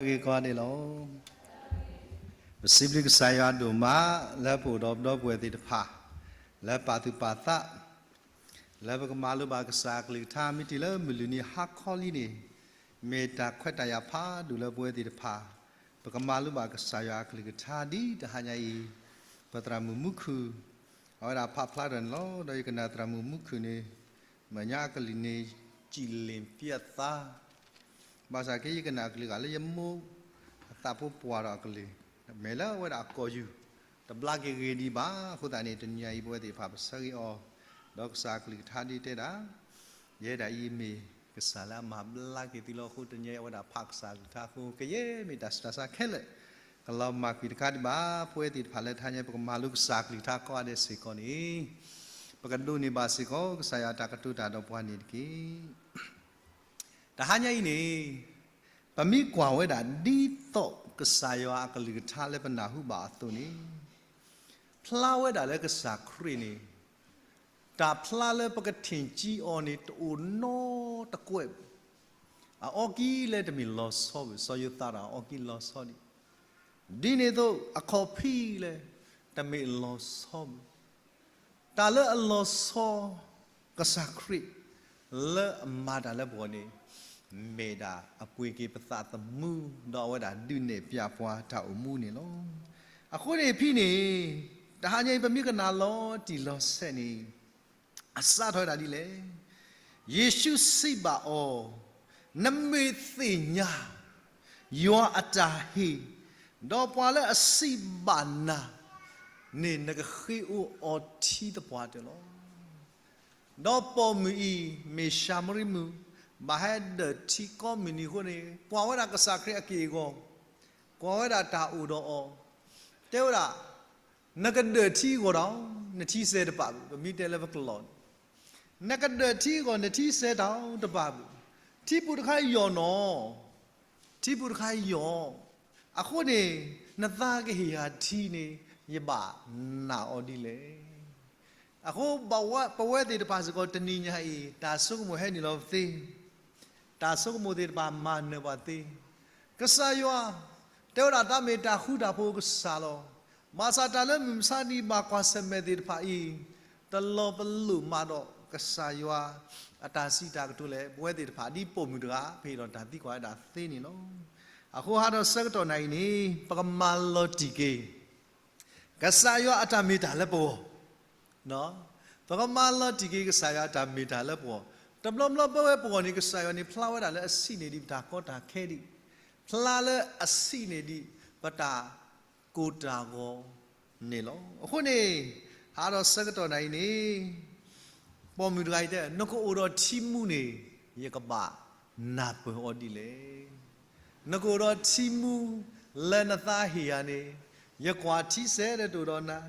ဂ့ၤကီးဒဲးလီၤ. ပစံးဘျုးကစၢ်ယွၤဒိၣ်မး လၢပအိၣ်ဒီးပဒီပုၢ်ဝဲၢ်သ့ၣ်တဖၣ် လၢပာ်သူၣ်ပာ်သး လၢပကမၤလိဘၣ်ကစၢ်အကလုၢ်ကထါ မ့ၢ်တုၤလၢမုၢ်လုၢ်နံၤဟါခီလံန့ၣ် မ့ၢ်တၢ်ခွဲးတၢ်ယာ်ဖးဒိၣ်လၢပဝဲသ့ၣ်တဖၣ် ပကမၤလိဘၣ်ကစၢ်ယွၤအကလုၢ်ကထါဒ်တဟါညါအံၤ ပသရၣ်မုၣ်မူခုၣ် အဝဲဒၣ်ဖးဖျါတၢ်န့ၣ်လီၤ. ဒီးယကနၣ်သရၣ်မုၣ်မူခုၣ်န့ၣ် မဲာ်ညါအကလုၢ်န့ၣ် ကြည်လင်ပြတ်သား ဘၣ်ဆၣ်က့ ယကနၣ်အကလုၢ်ဂၤလၢယမိၢ်အသးဖိပှၢ်ဒီးအကလုၢ် မ့ၢ်လၢအဝဲဒၣ်အကိာ်ယူၢ် တဘျါက့ၤဂ့ၤဒံးဘၣ်. အဃိသတးန့ၣ် တနံၤညါအံၤ ပဝဲသ့ၣ်တဖၣ်ပဆၢဂ့ၤအီၤ ဒီးကစၢ်အကလုၢ်ကထါဒ်တဲဒၣ် ယဲဒၣ်အံၤမ့ၢ်ကစၢ်လၢအမၤဘျါက့ၤသုလီၤ. အဃိတနံၤညါအံၤ အဝဲဒၣ်ဖးကစၢ်အကလုၢ်ကထါအဃိ ကယဲၢ်မ့ၢ်တၢ်ဆူးတၢ်ဆါခဲလၢာ် ကလီၤမၢ်ကွံာ်တခါဒံးဘၣ်. ပဝဲသ့ၣ်တဖၣ်လၢတဟါညါ ပကမၤလိကစၢ်အကလုၢ်ကထါကိးဂၤဒဲးစ့ၢ်ကီးန့ၣ် ပကဒိးန့ၢ်ဘၣ်စ့ၢ်ကီး ကစၢ်ယွၤအတၢ်ကတိၤတၢ်ဒီးပှၤန့ၣ်တက့ၢ်. တဟါညါအံၤန့ၣ် ပမ့ၢ်ကွၢ်ဝဲဒၣ်ဒ်သိးကစၢ်ယွၤအကလုၢ်ကထါလၢပနၢ်ဟူဘၣ်အသိးန့ၣ် ဖျါဝဲဒၣ်လၢကစၢ်ခရံာ်န့ၣ် တၢ်ဖျါလၢပကထံၣ်ကံအီၤန့ၣ် တအိၣ်နီတကွဲးဘၣ်. အအီကံလၢတမ့ၢ်လီၤဆီဘၣ်, စီၤယိၤသးဒီးအအီကံလီၤဆီဒံး, ဒ်န့ၣ်အသိး အခီၣ်ဖံးလၢတမ့ၢ်လီၤဆီဘၣ်. တၢ်လၢအလီၤဆီ ကစၢ်ခရံာ် လၢအမၤတၢ်လၢပဂီၢ်န့ၣ် မ့ၢ်ဒၣ်အပှ့ၤက့ၤပသးသမူ ဒီးအဝဲဒၣ်ဒုးနဲၣ်ဖျါပှၤတၢ်အိၣ်မူန့ၣ်လီၤ. အဃိန့ၣ်ဖဲန့ၣ် တဟါညါအံၤ ပမ့ၢ်ကနၣ်လီၤတံၢ်လီၤဆဲးန့ၣ် အစးထီၣ်ဝဲဒၣ်ဒ်လဲၣ်. ယ့ၣ်ၡူးစံးဘၣ်အီၤ, နမ့ၢ်သ့ၣ်ညါ ယွၤအတၢ်ဟ့ၣ်, ဒီးပှၤလၢအစံးဘၣ်နၤန့ၣ် နကဃ့အီၤထံသပှၢ်တၢၢ်လီၤ. ဒီးပိာ်မုၣ်အံၤ မ့ၢ်ၡၤမရံမုၣ်, ဘၣ်ဟဲဒၢၣ်ထံကိးမုၢ်နံၤအဃိန့ၣ် ကွၢ်ဝဲဒၣ်ကစၢ်ခရံာ်အက့ၢ်အဂီၤ, ကွၢ်ဝဲဒၣ်တၢ်အိၣ်ဒီးအီၤ, တဲဝဲဒၣ် နကဒၢၣ်ထံအဂီၤဒီး နထံစဲတပာ်ဘၣ်, ပမ့ၢ်တဲလၢပကလီၢ်န့ၣ် နကဒၢၣ်ထံအဂီၤ နထံစဲတၢ်တပာ်ဘၣ်, ထံပူၤတခါယီၤနီၤ, ထံပူၤတခါယီၤ, အဃိန့ၣ် နသးကဟ့ၣ်ယၤထံန့ၣ် ယဘၣ်နာ်အီၤဒ်လဲၣ်. အဃိ ပဝဲသ့ၣ်တဖၣ်စ့ၢ်ကီး တနံၤညါအံၤ တၢ်ဆိကမိၣ်ဟဲနုာ်လီၤပသ့, တၢ်ဆိကမိၣ်သ့ၣ်တဖၣ်မၤနၢၤပှၤသ့, ကစၢ်ယွၤ တဲဝဲဒၣ် သးမ့ၢ်တၢ်ဃူတၢ်ဖိးကစၢ်လီၤ. ဘၣ်ဆၣ်တၢ်လၢမုၢ်မဆါနံၤဘၣ်ကွၢ်ဆၢၣ်မဲာ်သ့ၣ်တဖၣ်အံၤ တလီၤပလိာ်မးဒီးကစၢ်ယွၤအတၢ်စံးတၢ်ကတိၤလဲၣ်. ပဝဲသ့ၣ်တဖၣ်ဒ်ပိာ်မုၣ်တဂၤ ပဟ့ၣ်ဒီးတၢ်သံကွၢ်ဝဲဒၣ်သ့န့ၣ်လီၤ. အဃိဟးဒီးဆၢကတီၢ်နၤအံၤန့ၣ် ပကမၤလီၤတံၢ်က့ၤ ကစၢ်ယွၤအတၢ်မ့ၢ်တၢ်လၢပဂီၢ်, ပကမၤလီၤတံၢ်က့ၤကစၢ်ယွၤအတၢ်မ့ၢ်တၢ်လၢပဂီၢ်, တဘျီဘျီပဝဲပဂီၢ်န့ၣ် ကစၢ်ယွၤန့ၣ် ဖျါဝဲဒၣ်လၢအဆံးန့ၢ်ဒံးပတၢ်ကီတၢ်ခဲဒံး, ဖျါလၢအဆံးန့ၢ်ဒံးပတၢ်ကိၢ်တၢ်ဂီၤန့ၣ်လီၤ. အဃိန့ၣ် ဟးဒီးဆၢကတီၢ်နၤအံၤန့ၣ် ပိာ်မုၣ်တဂၤအံၤတဲ နကအိၣ်ဒီးထံမူန့ၣ် ယကဘၣ်နၢ်ပၢၢ်အီၤဒ်လဲၣ်. နကအိၣ်ဒီးထံမူလၢနသးဟ့ၣ်ယၤန့ၣ် ယကွၢ်ထံစဲတတိၢ်ဒီးနၤ,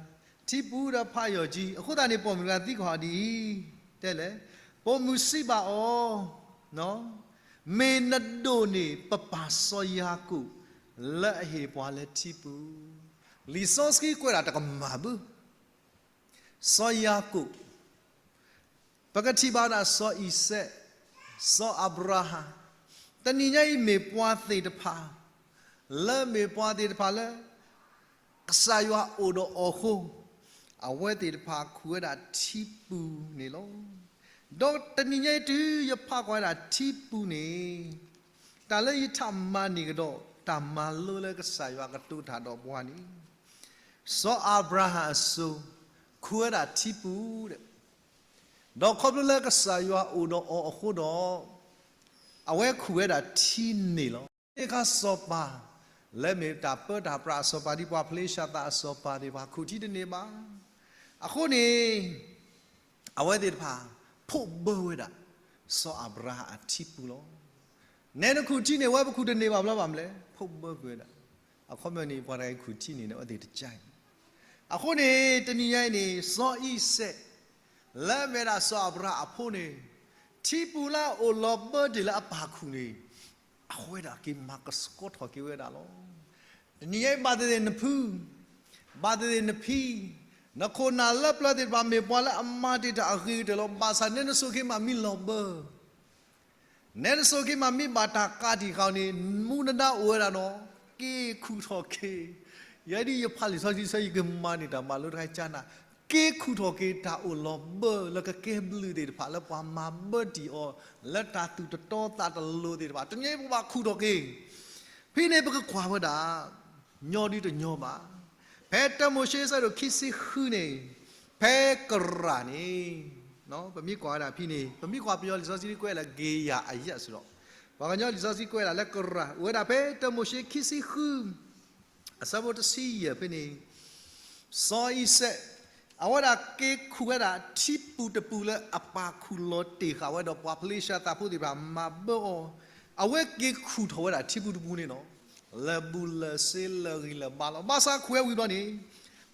ထံပူၤဒီးဖးယိာ်ကံ. အဃိသတးန့ၣ် ပိာ်မုၣ်တဂၤသံကွၢ်အီၤဒ်အံၤ, တဲလဲၣ်, ပိာ်မုၣ်စံးဘၣ်အီၤ, မ့ၢ်နဒိၣ်န့ၢ်ပပၢ်စီၤယၤကိာ် လၢအဟ့ၣ်ပှၤလၢထံပူၤ, လံာ်စီဆှံကွဲးဒၣ်တကမၣ်ဘၣ် စီၤယၤကိာ်, ပကထံၣ်ဘၣ်ဝဲဒၣ်စီၤအံၤစဲး, စီၤအၤဘြၤဟၣ်, တနံၤညါအံၤမ့ၢ်ပှၤသ့ၣ်တဖၣ် လၢမ့ၢ်ပှၤသ့ၣ်တဖၣ်လၢ ကစၢ်ယွၤအိၣ်ဒီးအီၤအဃိ အဝဲသ့ၣ်တဖၣ်ခူၣ်ဝဲဒၣ်ထံပူၤန့ၣ်လီၤ. ဒီးတနံၤညါအံၤတုၤယဖးကွၢ်ဝဲဒၣ်ထံပူၤန့ၣ် တၢ်လၢယထးမၤန့ၢ်ကဒီး တၢ်မၤလိလၢကစၢ်ယွၤကတိၤတၢ်ဒီးပှၤန့ၣ် စီၤအၤဘြၤဟၣ်အစိၤ ခူၣ်ဝဲဒၣ်ထံပူၤဒီး ဒီးခီဖျိလၢကစၢ်ယွၤအိၣ်ဒီးအီၤအဃိဒီး အဝဲခူၣ်ဝဲဒၣ်ထံန့ၣ်လီၤ. မ့ၢ်ခါစီၤပၤ လၢမ့ၢ်တၢ်ပၢတၢ်ပြးအစီၤပၤ ဒ်ပှၤဖလ့ၡသးအစီၤပၤသ့ၣ်တဖၣ် ခူၣ်ထံတန့ၢ်ဘၣ်. အဃိန့ၣ် အဝဲသ့ၣ်တဖၣ် ဖီၣ်ဘၢဝဲဒၣ် စီၤအၤဘြၤဟၣ်အထံပူၤလီၤ. နဲနခူၣ်ထံန့ၢ်ဝဲ ပခူၣ်တန့ၢ်ဘၣ်ဘျီဘၣ်မလဲၣ်, ဖီၣ်ဘၢကွံာ်ဝဲဒၣ်. အခီပညီန့ၣ် ပှၤတဂၤအံၤခူၣ်ထံန့ၢ်န့ၣ် အဝဲသ့ၣ်တကါအံၤ. အဃိန့ၣ် တနံၤညါအံၤန့ၣ် စီၤအံၤစဲး လၢအမ့ၢ်ဒၣ်စီၤအၤဘြၤဟၣ်အဖိန့ၣ် ထံပူၤလၢအအိၣ်လီၤဘၢတ့ၢ်လၢအပၢ်ခူၣ်န့ၣ် အဝဲဒၣ်က့ၤမၤကဆှီထီၣ်က့ၤဝဲဒၣ်လီၤ. တနံၤညါအံၤ ဘၣ်သ့ၣ်သ့ၣ်နဖု, ဘၣ်သ့ၣ်သ့ၣ်နဖံ, နခိၣ်နၢ်လၢပျၢၤသ့ၣ်တဖၣ် မ့ၢ်ပှၤလၢအမၤတ့ၢ်တၢ်အဂ့ၤကတၢၢ်လီၤ. ဘၣ်ဆၣ်နဲနဆိၣ်က့ၤမးမံလီၤဘၢ နဲတစိၤက့ၤမး မ့ၢ်ဘၣ်တၢ်ကးတံာ်ဃာ်အီၤန့ၣ် မူဒါအိၣ်ဝဲဒၣ်နီၤ, က့ၤခူၣ်ထီၣ်က့ၤ. ယဲဒ်ယဖးလံာ်စီဆှံဆၢ ယကမၤန့ၢ်တၢ်မၤလိတခါကနၣ်, က့ၤခူၣ်ထီၣ်က့ၤ တၢ်အိၣ်လီၤဘၢလၢကကဲဘျုးသ့ၣ်တဖၣ် လၢပှၤမၤဘၢတံၢ်အီၤ လၢတၢ်သူၣ်တတီသးတလိၤသ့ၣ်တဖၣ် တနံၤအံၤပဘၣ်ခူၣ်ထီၣ်က့ၤ. ဖဲန့ၣ်ပကကွၢ်ဝဲဒၣ် ညီဒုတညီဘၣ်. ဖဲတၢမိၤၡ့အဆၢဒိၣ်ခံဆံဃုန့ၣ်, ဖဲကရၢ်န့ၣ်, ပမ့ၢ်ကွၢ်ဝဲဒၣ်ဖဲန့ၣ် ပမ့ၢ်ကွၢ်ပယီၤလံာ်စီဆှံ ကွဲးလၢ ဂ့ၤယၤအယဲၢ် စ့ၢ်ဒီး, ပှၤကညီလံာ်စီဆှံကွဲးဒၣ်လၢကရၢ် အိၣ်ဝဲဒၣ်ဖဲတၢမိၤၡ့ခံဆံဃု အဆၢဖိတဆံယဲၢ်ဖဲန့ၣ်, စီၤအံၤစဲး အဝဲဒၣ်က့ၤခူၣ်ဝဲဒၣ်ထံပူၤတပူၤလၢအပာ်ခူၣ်လီၤတ့ၢ်ဃာ်ဝဲဒီး ပှၤဖလ့ၡသးဖိသ့ၣ်တဖၣ်မၤဘၢအီၤ, အဝဲက့ၤခူၣ်ထီၣ်ဝဲဒၣ်ထံပူၤတပူၤန့ၣ်လီၤ. လၢာ်ဘူၣ်လၢာ်စ့လၢာ်ဂံၢ်လၢာ်ဘါလီၤ. ဘၣ်ဆၣ်ခူၣ်ဝဲဝံၤဘျီန့ၣ်,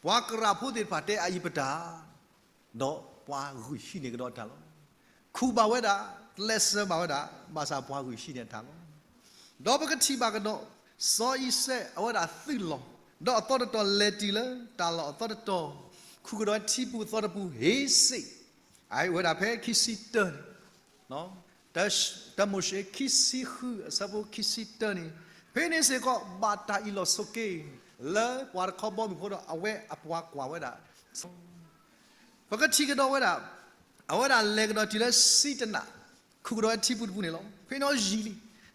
ပှၤကရၢ်ဖိသ့ၣ်တဖၣ်တဲအအံၤပတၢ် ဒီးပှၤဂုာ်ဟံးန့ၢ်ကဒီးတၢ်လီၤ. ခူၣ်ဘၣ်ဝဲဒၣ်, ကျဲးစၢးဘၣ်ဝဲဒၣ်, ဘၣ်ဆၣ်ပှၤဂုာ်ဟံးန့ၢ်တၢ်လီၤ. ဒီးပကထံၣ်ဘၣ်ကဒီး, စီၤအံၤစဲး အဝဲဒၣ်သုးလီၢ်, ဒီးအသီတတီၤလဲၤတုၤလၢတၢ်လီၢ်အသီတတီၤ, ခူၣ်ကဒီးထံပူၤသီတပူၤ ဟ့းစ့ၣ်, အဝဲဒၣ်ဖဲခံဆံတၢန့ၣ် တၢမိၤၡ့ခံဆံဃု အဆၢဖိခံဆံတၢန့ၣ်, ဖဲန့ၣ်စ့ၢ်ကီး ဘၣ်တၢ်အ့ၣ်လိာ်ဆိးက့ လၢပှၤတခီဘီမုၢ်ဖိဒီး အဝဲအပှၤကွၢ်ဝဲဒၣ် ပကထံၣ်ကဒီးဝဲဒၣ်, အဝဲဒၣ်လဲၤကဒီးတုၤလၢစံတနၤ, ခူၣ်ကဒီးဝဲထံပူၤတပူၤန့ၣ်လီၤ. ဖဲန့ၣ်ယံာ်လံ,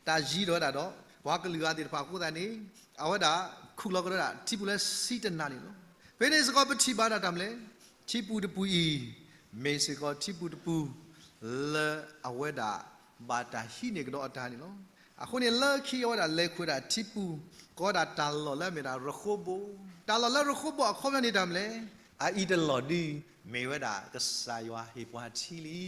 တၢ်ယံၤဒီးဝဲဒၣ်ဒီး ပှၤကလုာ်ဂၤသ့ၣ်တဖၣ်အဃိသတးန့ၣ်, အဝဲဒၣ်ခူၣ်လီၤကဒီးဝဲဒၣ်ထံပူၤလၢစံတနၤန့ၣ်လီၤ. ဖဲန့ၣ်စ့ၢ်ကီးပထံၣ်ဘၣ်ဒၣ်တၢ်မနုၤလဲၣ်, ထံပူၤတပူၤအံၤ, မ့ၢ်စ့ၢ်ကီးထံပူၤတပူၤ လၢအဝဲဒၣ်ဘၣ်တၢ်ဟံးန့ၢ်ကဒီးအတၢ်န့ၣ်လီၤ. အဃိန့ၣ်လၢခံအဝဲဒၣ်လဲၤခူၣ်ဝဲဒၣ်ထံပူၤ, ကိးဝဲဒၣ်တၢ်လီၢ်လၢအမ့ၢ်ဒၣ်ရဃိဘိၣ်, တၢ်လီၢ်လၢရဃိဘိၣ်အခီပညီန့ၣ်တၢ်မနုၤလဲၣ်, အအံၤတလီၢ်ဒု မ့ၢ်ဝဲဒၣ်ကစၢ်ယွၤဟ့ၣ်ပှၤထံလံ.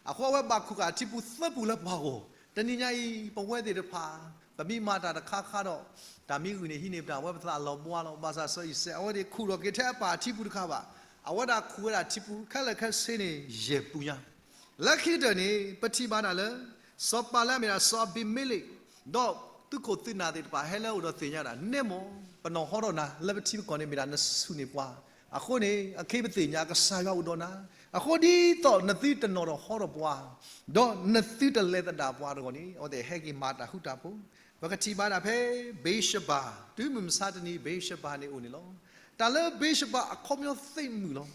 အဃိအဝဲဘၣ်ခူၣ်ဃာ်ထံပူၤသၢပူၤလၢပှၤဂီၢ်, တနံၤညါအံၤ ပဝဲသ့ၣ်တဖၣ် ပမ့ၢ်မၤတၢ်တခါခါဒီး တၢ်မ့ၢ်ဂုာ်န့ၣ်ဟံးန့ၢ်ပတၢ် အဝဲပသးလီၤဘှါလီၤ. ဘၣ်ဆၣ်စီၤအံၤစဲး အဝဲသ့ၣ်ခူၣ်ထီၣ်က့ၤထဲအပၢ်ထံပူၤတခါဘၣ်, အဝဲဒၣ်ခူၣ်ဝဲဒၣ်ထံပူၤခဲလၢာ်ခဲဆ့န့ၣ် ယဲၢ်ပူၤညါ လၢခံကတၢၢ်န့ၣ် ပထံၣ်ဘၣ်ဒၣ်လၢ စီၤပၤလၢအမ့ၢ်ဒၣ်စီၤအဘံၤမ့လ့း ဒီးသုးခိၣ်သုးနၢ်သ့ၣ်တဖၣ် ဟဲလၢအအိၣ်ဒီးသ့ၣ်ညါဒၣ် နဲမီၢ်, ပနီၢ်ဟီထီၣ်နၤလၢပထံပကီၢ်န့ၣ် မ့ၢ်ဒၣ်နဆူၣ်န့ၢ်ပှၤ, အဃိန့ၣ် အခ့ပသ့ၣ်ညါကစၢ်ယွၤအိၣ်ဒီးနၤ, အဃိဒ်သိးနသုတနီၣ်ထီၣ်ဟီထီၣ်ပှၤ, ဒီးနသုတလဲၤသဒၣ်ပှၤတဂီၢ်န့ၣ် အဝဲသ့ၣ်ဟဲက့ၤမၤတၢ်ဃူတၢ်ဖိး, ပကထံၣ်ဘၣ်ဒၣ်ဖဲ ဘ့ၤၡဘၤ, တုၤမုၢ်မဆါတနံၤ ဘ့ၤၡဘၤန့ၣ်အိၣ်န့ၣ်လီၤ. တၢ်လၢဘ့ၤၡဘၤအခီပညီသ့ၣ်မုၣ်လီၤ.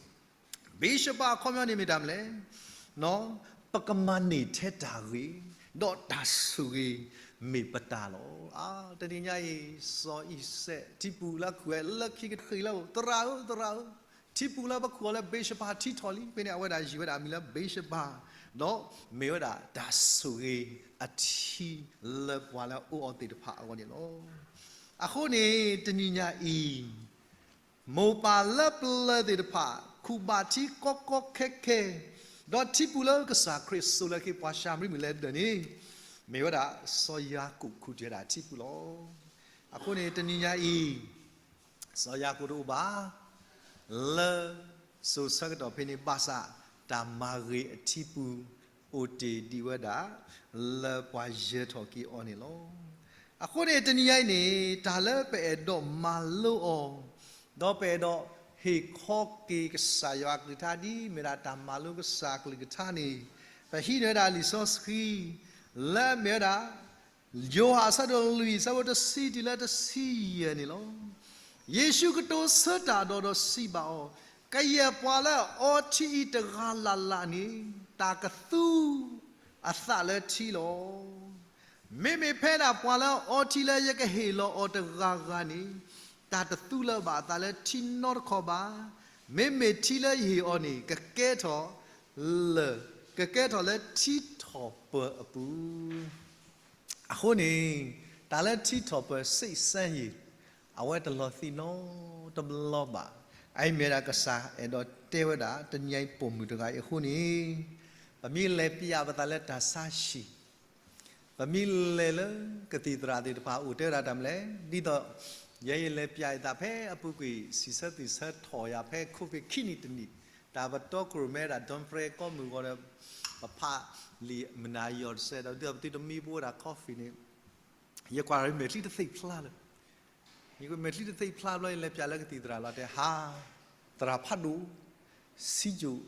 ဘ့ၤၡဘၤအခီပညီန့ၣ်မ့ၢ်တၢ်မနုၤလဲၣ်, ပကမၤန့ၢ်ထဲတၢ်ဂ့ၤ, ဒီးတၢ်ဆိၣ်ဂ့ၤမ့ၢ်ပတၢ်လီၤ. တနံၤညါအံၤ စီၤအံၤစဲး ထံပူၤလၢခူၣ်ဝဲလၢခံကတဃ့ၢ်လၢ သရၣ်ဧၢ သရၣ်ဧၢ, ထံပူၤလၢပခူၣ်အီၤလၢဘ့ၤၡဘၤထံထီၣ်လံ. ဖဲန့ၣ် အဝဲဒၣ်ယံၤဝဲဒၣ်အမံၤလၢဘ့ၤၡဘၤ, ဒီးမ့ၢ်ဝဲဒၣ်တၢ်ဆိၣ်ဂ့ၤအထံလၢပှၤလၢအအိၣ်အီၤသ့ၣ်တဖၣ်အဂီၢ်န့ၣ်လီၤ. အဃိန့ၣ် တနံၤညါအံၤ မိၢ်ပၢ်လၢပျၢၤသ့ၣ်တဖၣ် ခူၣ်ဘၣ်ထံကီကီခဲခဲ, ဒီးထံပူၤလၢကစၢ်ခရံာ်စိာ်လီၤက့ၤပှၤၡၤမရံမုၣ်လဲၤဒၢးန့ၣ်, မ့ၢ်ဝဲဒၣ်စီၤယၤကိာ်ခူၣ်တ့ၢ်ဝဲဒၣ်ထံပူၤလီၤ. အဃိန့ၣ် တနံၤညါအံၤ စီၤယၤကိာ်တအိၣ်ဘၣ် လၢစိၤဆၢကတီၢ်ဖဲန့ၣ် ဘၣ်ဆၣ်တၢ်မၤဂ့ၤအထံပူၤ အိၣ်တ့ၢ်ဒံးဝဲဒၣ် လၢပှၤယၢၤထီၣ်က့ၤအီၤန့ၣ်လီၤ. အဃိန့ၣ် တနံၤညါအံၤန့ၣ် တၢ်လၢပအဲၣ်ဒိးမၤလိအီၤ ဒီးပအဲၣ်ဒိးဟ့ၣ်ခီက့ၤကစၢ်ယွၤအကလုၢ်ကထါဒ်မ့ၢ်ဒၣ်တၢ်မၤလိကစၢ်အကလုၢ်ကထါန့ၣ်, ပဟံးန့ၢ်ဝဲဒၣ်လံာ်စီဆှံ လၢအမ့ၢ်ဝဲဒၣ် ယိၤဟၣ်အဆၢဒိၣ်လွံၢ် အဆၢဖိတဆံတုၤလၢတဆံယဲၢ်န့ၣ်လီၤ. ယ့ၣ်ၡူးကတိၤဆၢတၢ်ဒီးဒီးစံးဘၣ်အီၤ, ကယဲၢ်ပှၤလၢအအီထံအံၤတဂၤလၢ်လၢ်န့ၣ် တၢ်ကသူအသးလၢထံလီၤ. မ့မ့ၢ်ဖဲဒၣ်ပှၤလၢအအီထံလၢယကဟ့ၣ်လီၤအီၤတဂၤဂၤန့ၣ်, တၢ်တသူလၢၤဘၣ်အသးလၢထံနီတခီဘၣ်. မ့မ့ၢ်ထံလၢယဟ့ၣ်အီၤန့ၣ် ကကဲထီၣ်လၢ, ကကဲထီၣ်လၢထံထီၣ်ပၢၤအပူၤ. အဃိန့ၣ် တၢ်လၢထံထီၣ်ပၢၤ စံးဆၢယံၤ အဝဲတလီၤသံနီတဘျီဘၣ်. အအံၤမ့ၢ်ဒၣ်ကစၢ်အဲၣ်ဒိးတဲဝဲဒၣ် တနံၤအံၤပိာ်မုၣ်တဂၤအံၤအဃိန့ၣ်, ပမ့ၢ်လဲၤပျးပသးလၢတၢ်ဆါဟံၣ်, ပမ့ၢ်လဲၤလၢကသံၣ်သရၣ်သ့ၣ်တဖၣ်အိၣ်တဲဝဲဒၣ်တၢ်မနုၤလဲၣ်, ဒ်သိး ယဲယလဲၤပျးယသးဖဲအပူၤကွံာ် စံးဆၢသ့ၣ်ဆၢထီၣ်ယၤဖဲ COVID ခံနံၣ်တနံၣ်, တၢ်ပတီၢ်ကရိၣ်မဲဒၣ် ဒွၣ်ဖရဲကီၢ်မုၢ်ဂီၤဒီး ပဖးလံာ်မုၢ်နၤယီၤတစဲးဒီး ဒ်သိးပသုတမံဘိဝဲဒၣ် coffee န့ၣ်, ယကွၢ်မဲာ်ချံတသ့ၣ်ဖျါလၢၤ, ယကွၢ်မဲာ်ချံတသ့ၣ်ဖျါဘျီ ယလဲၤပျးလၢကသံၣ်သရၣ်လီၤတဲ ဟါ, သရၣ်ဖးဒိၣ်, စံယိၣ်,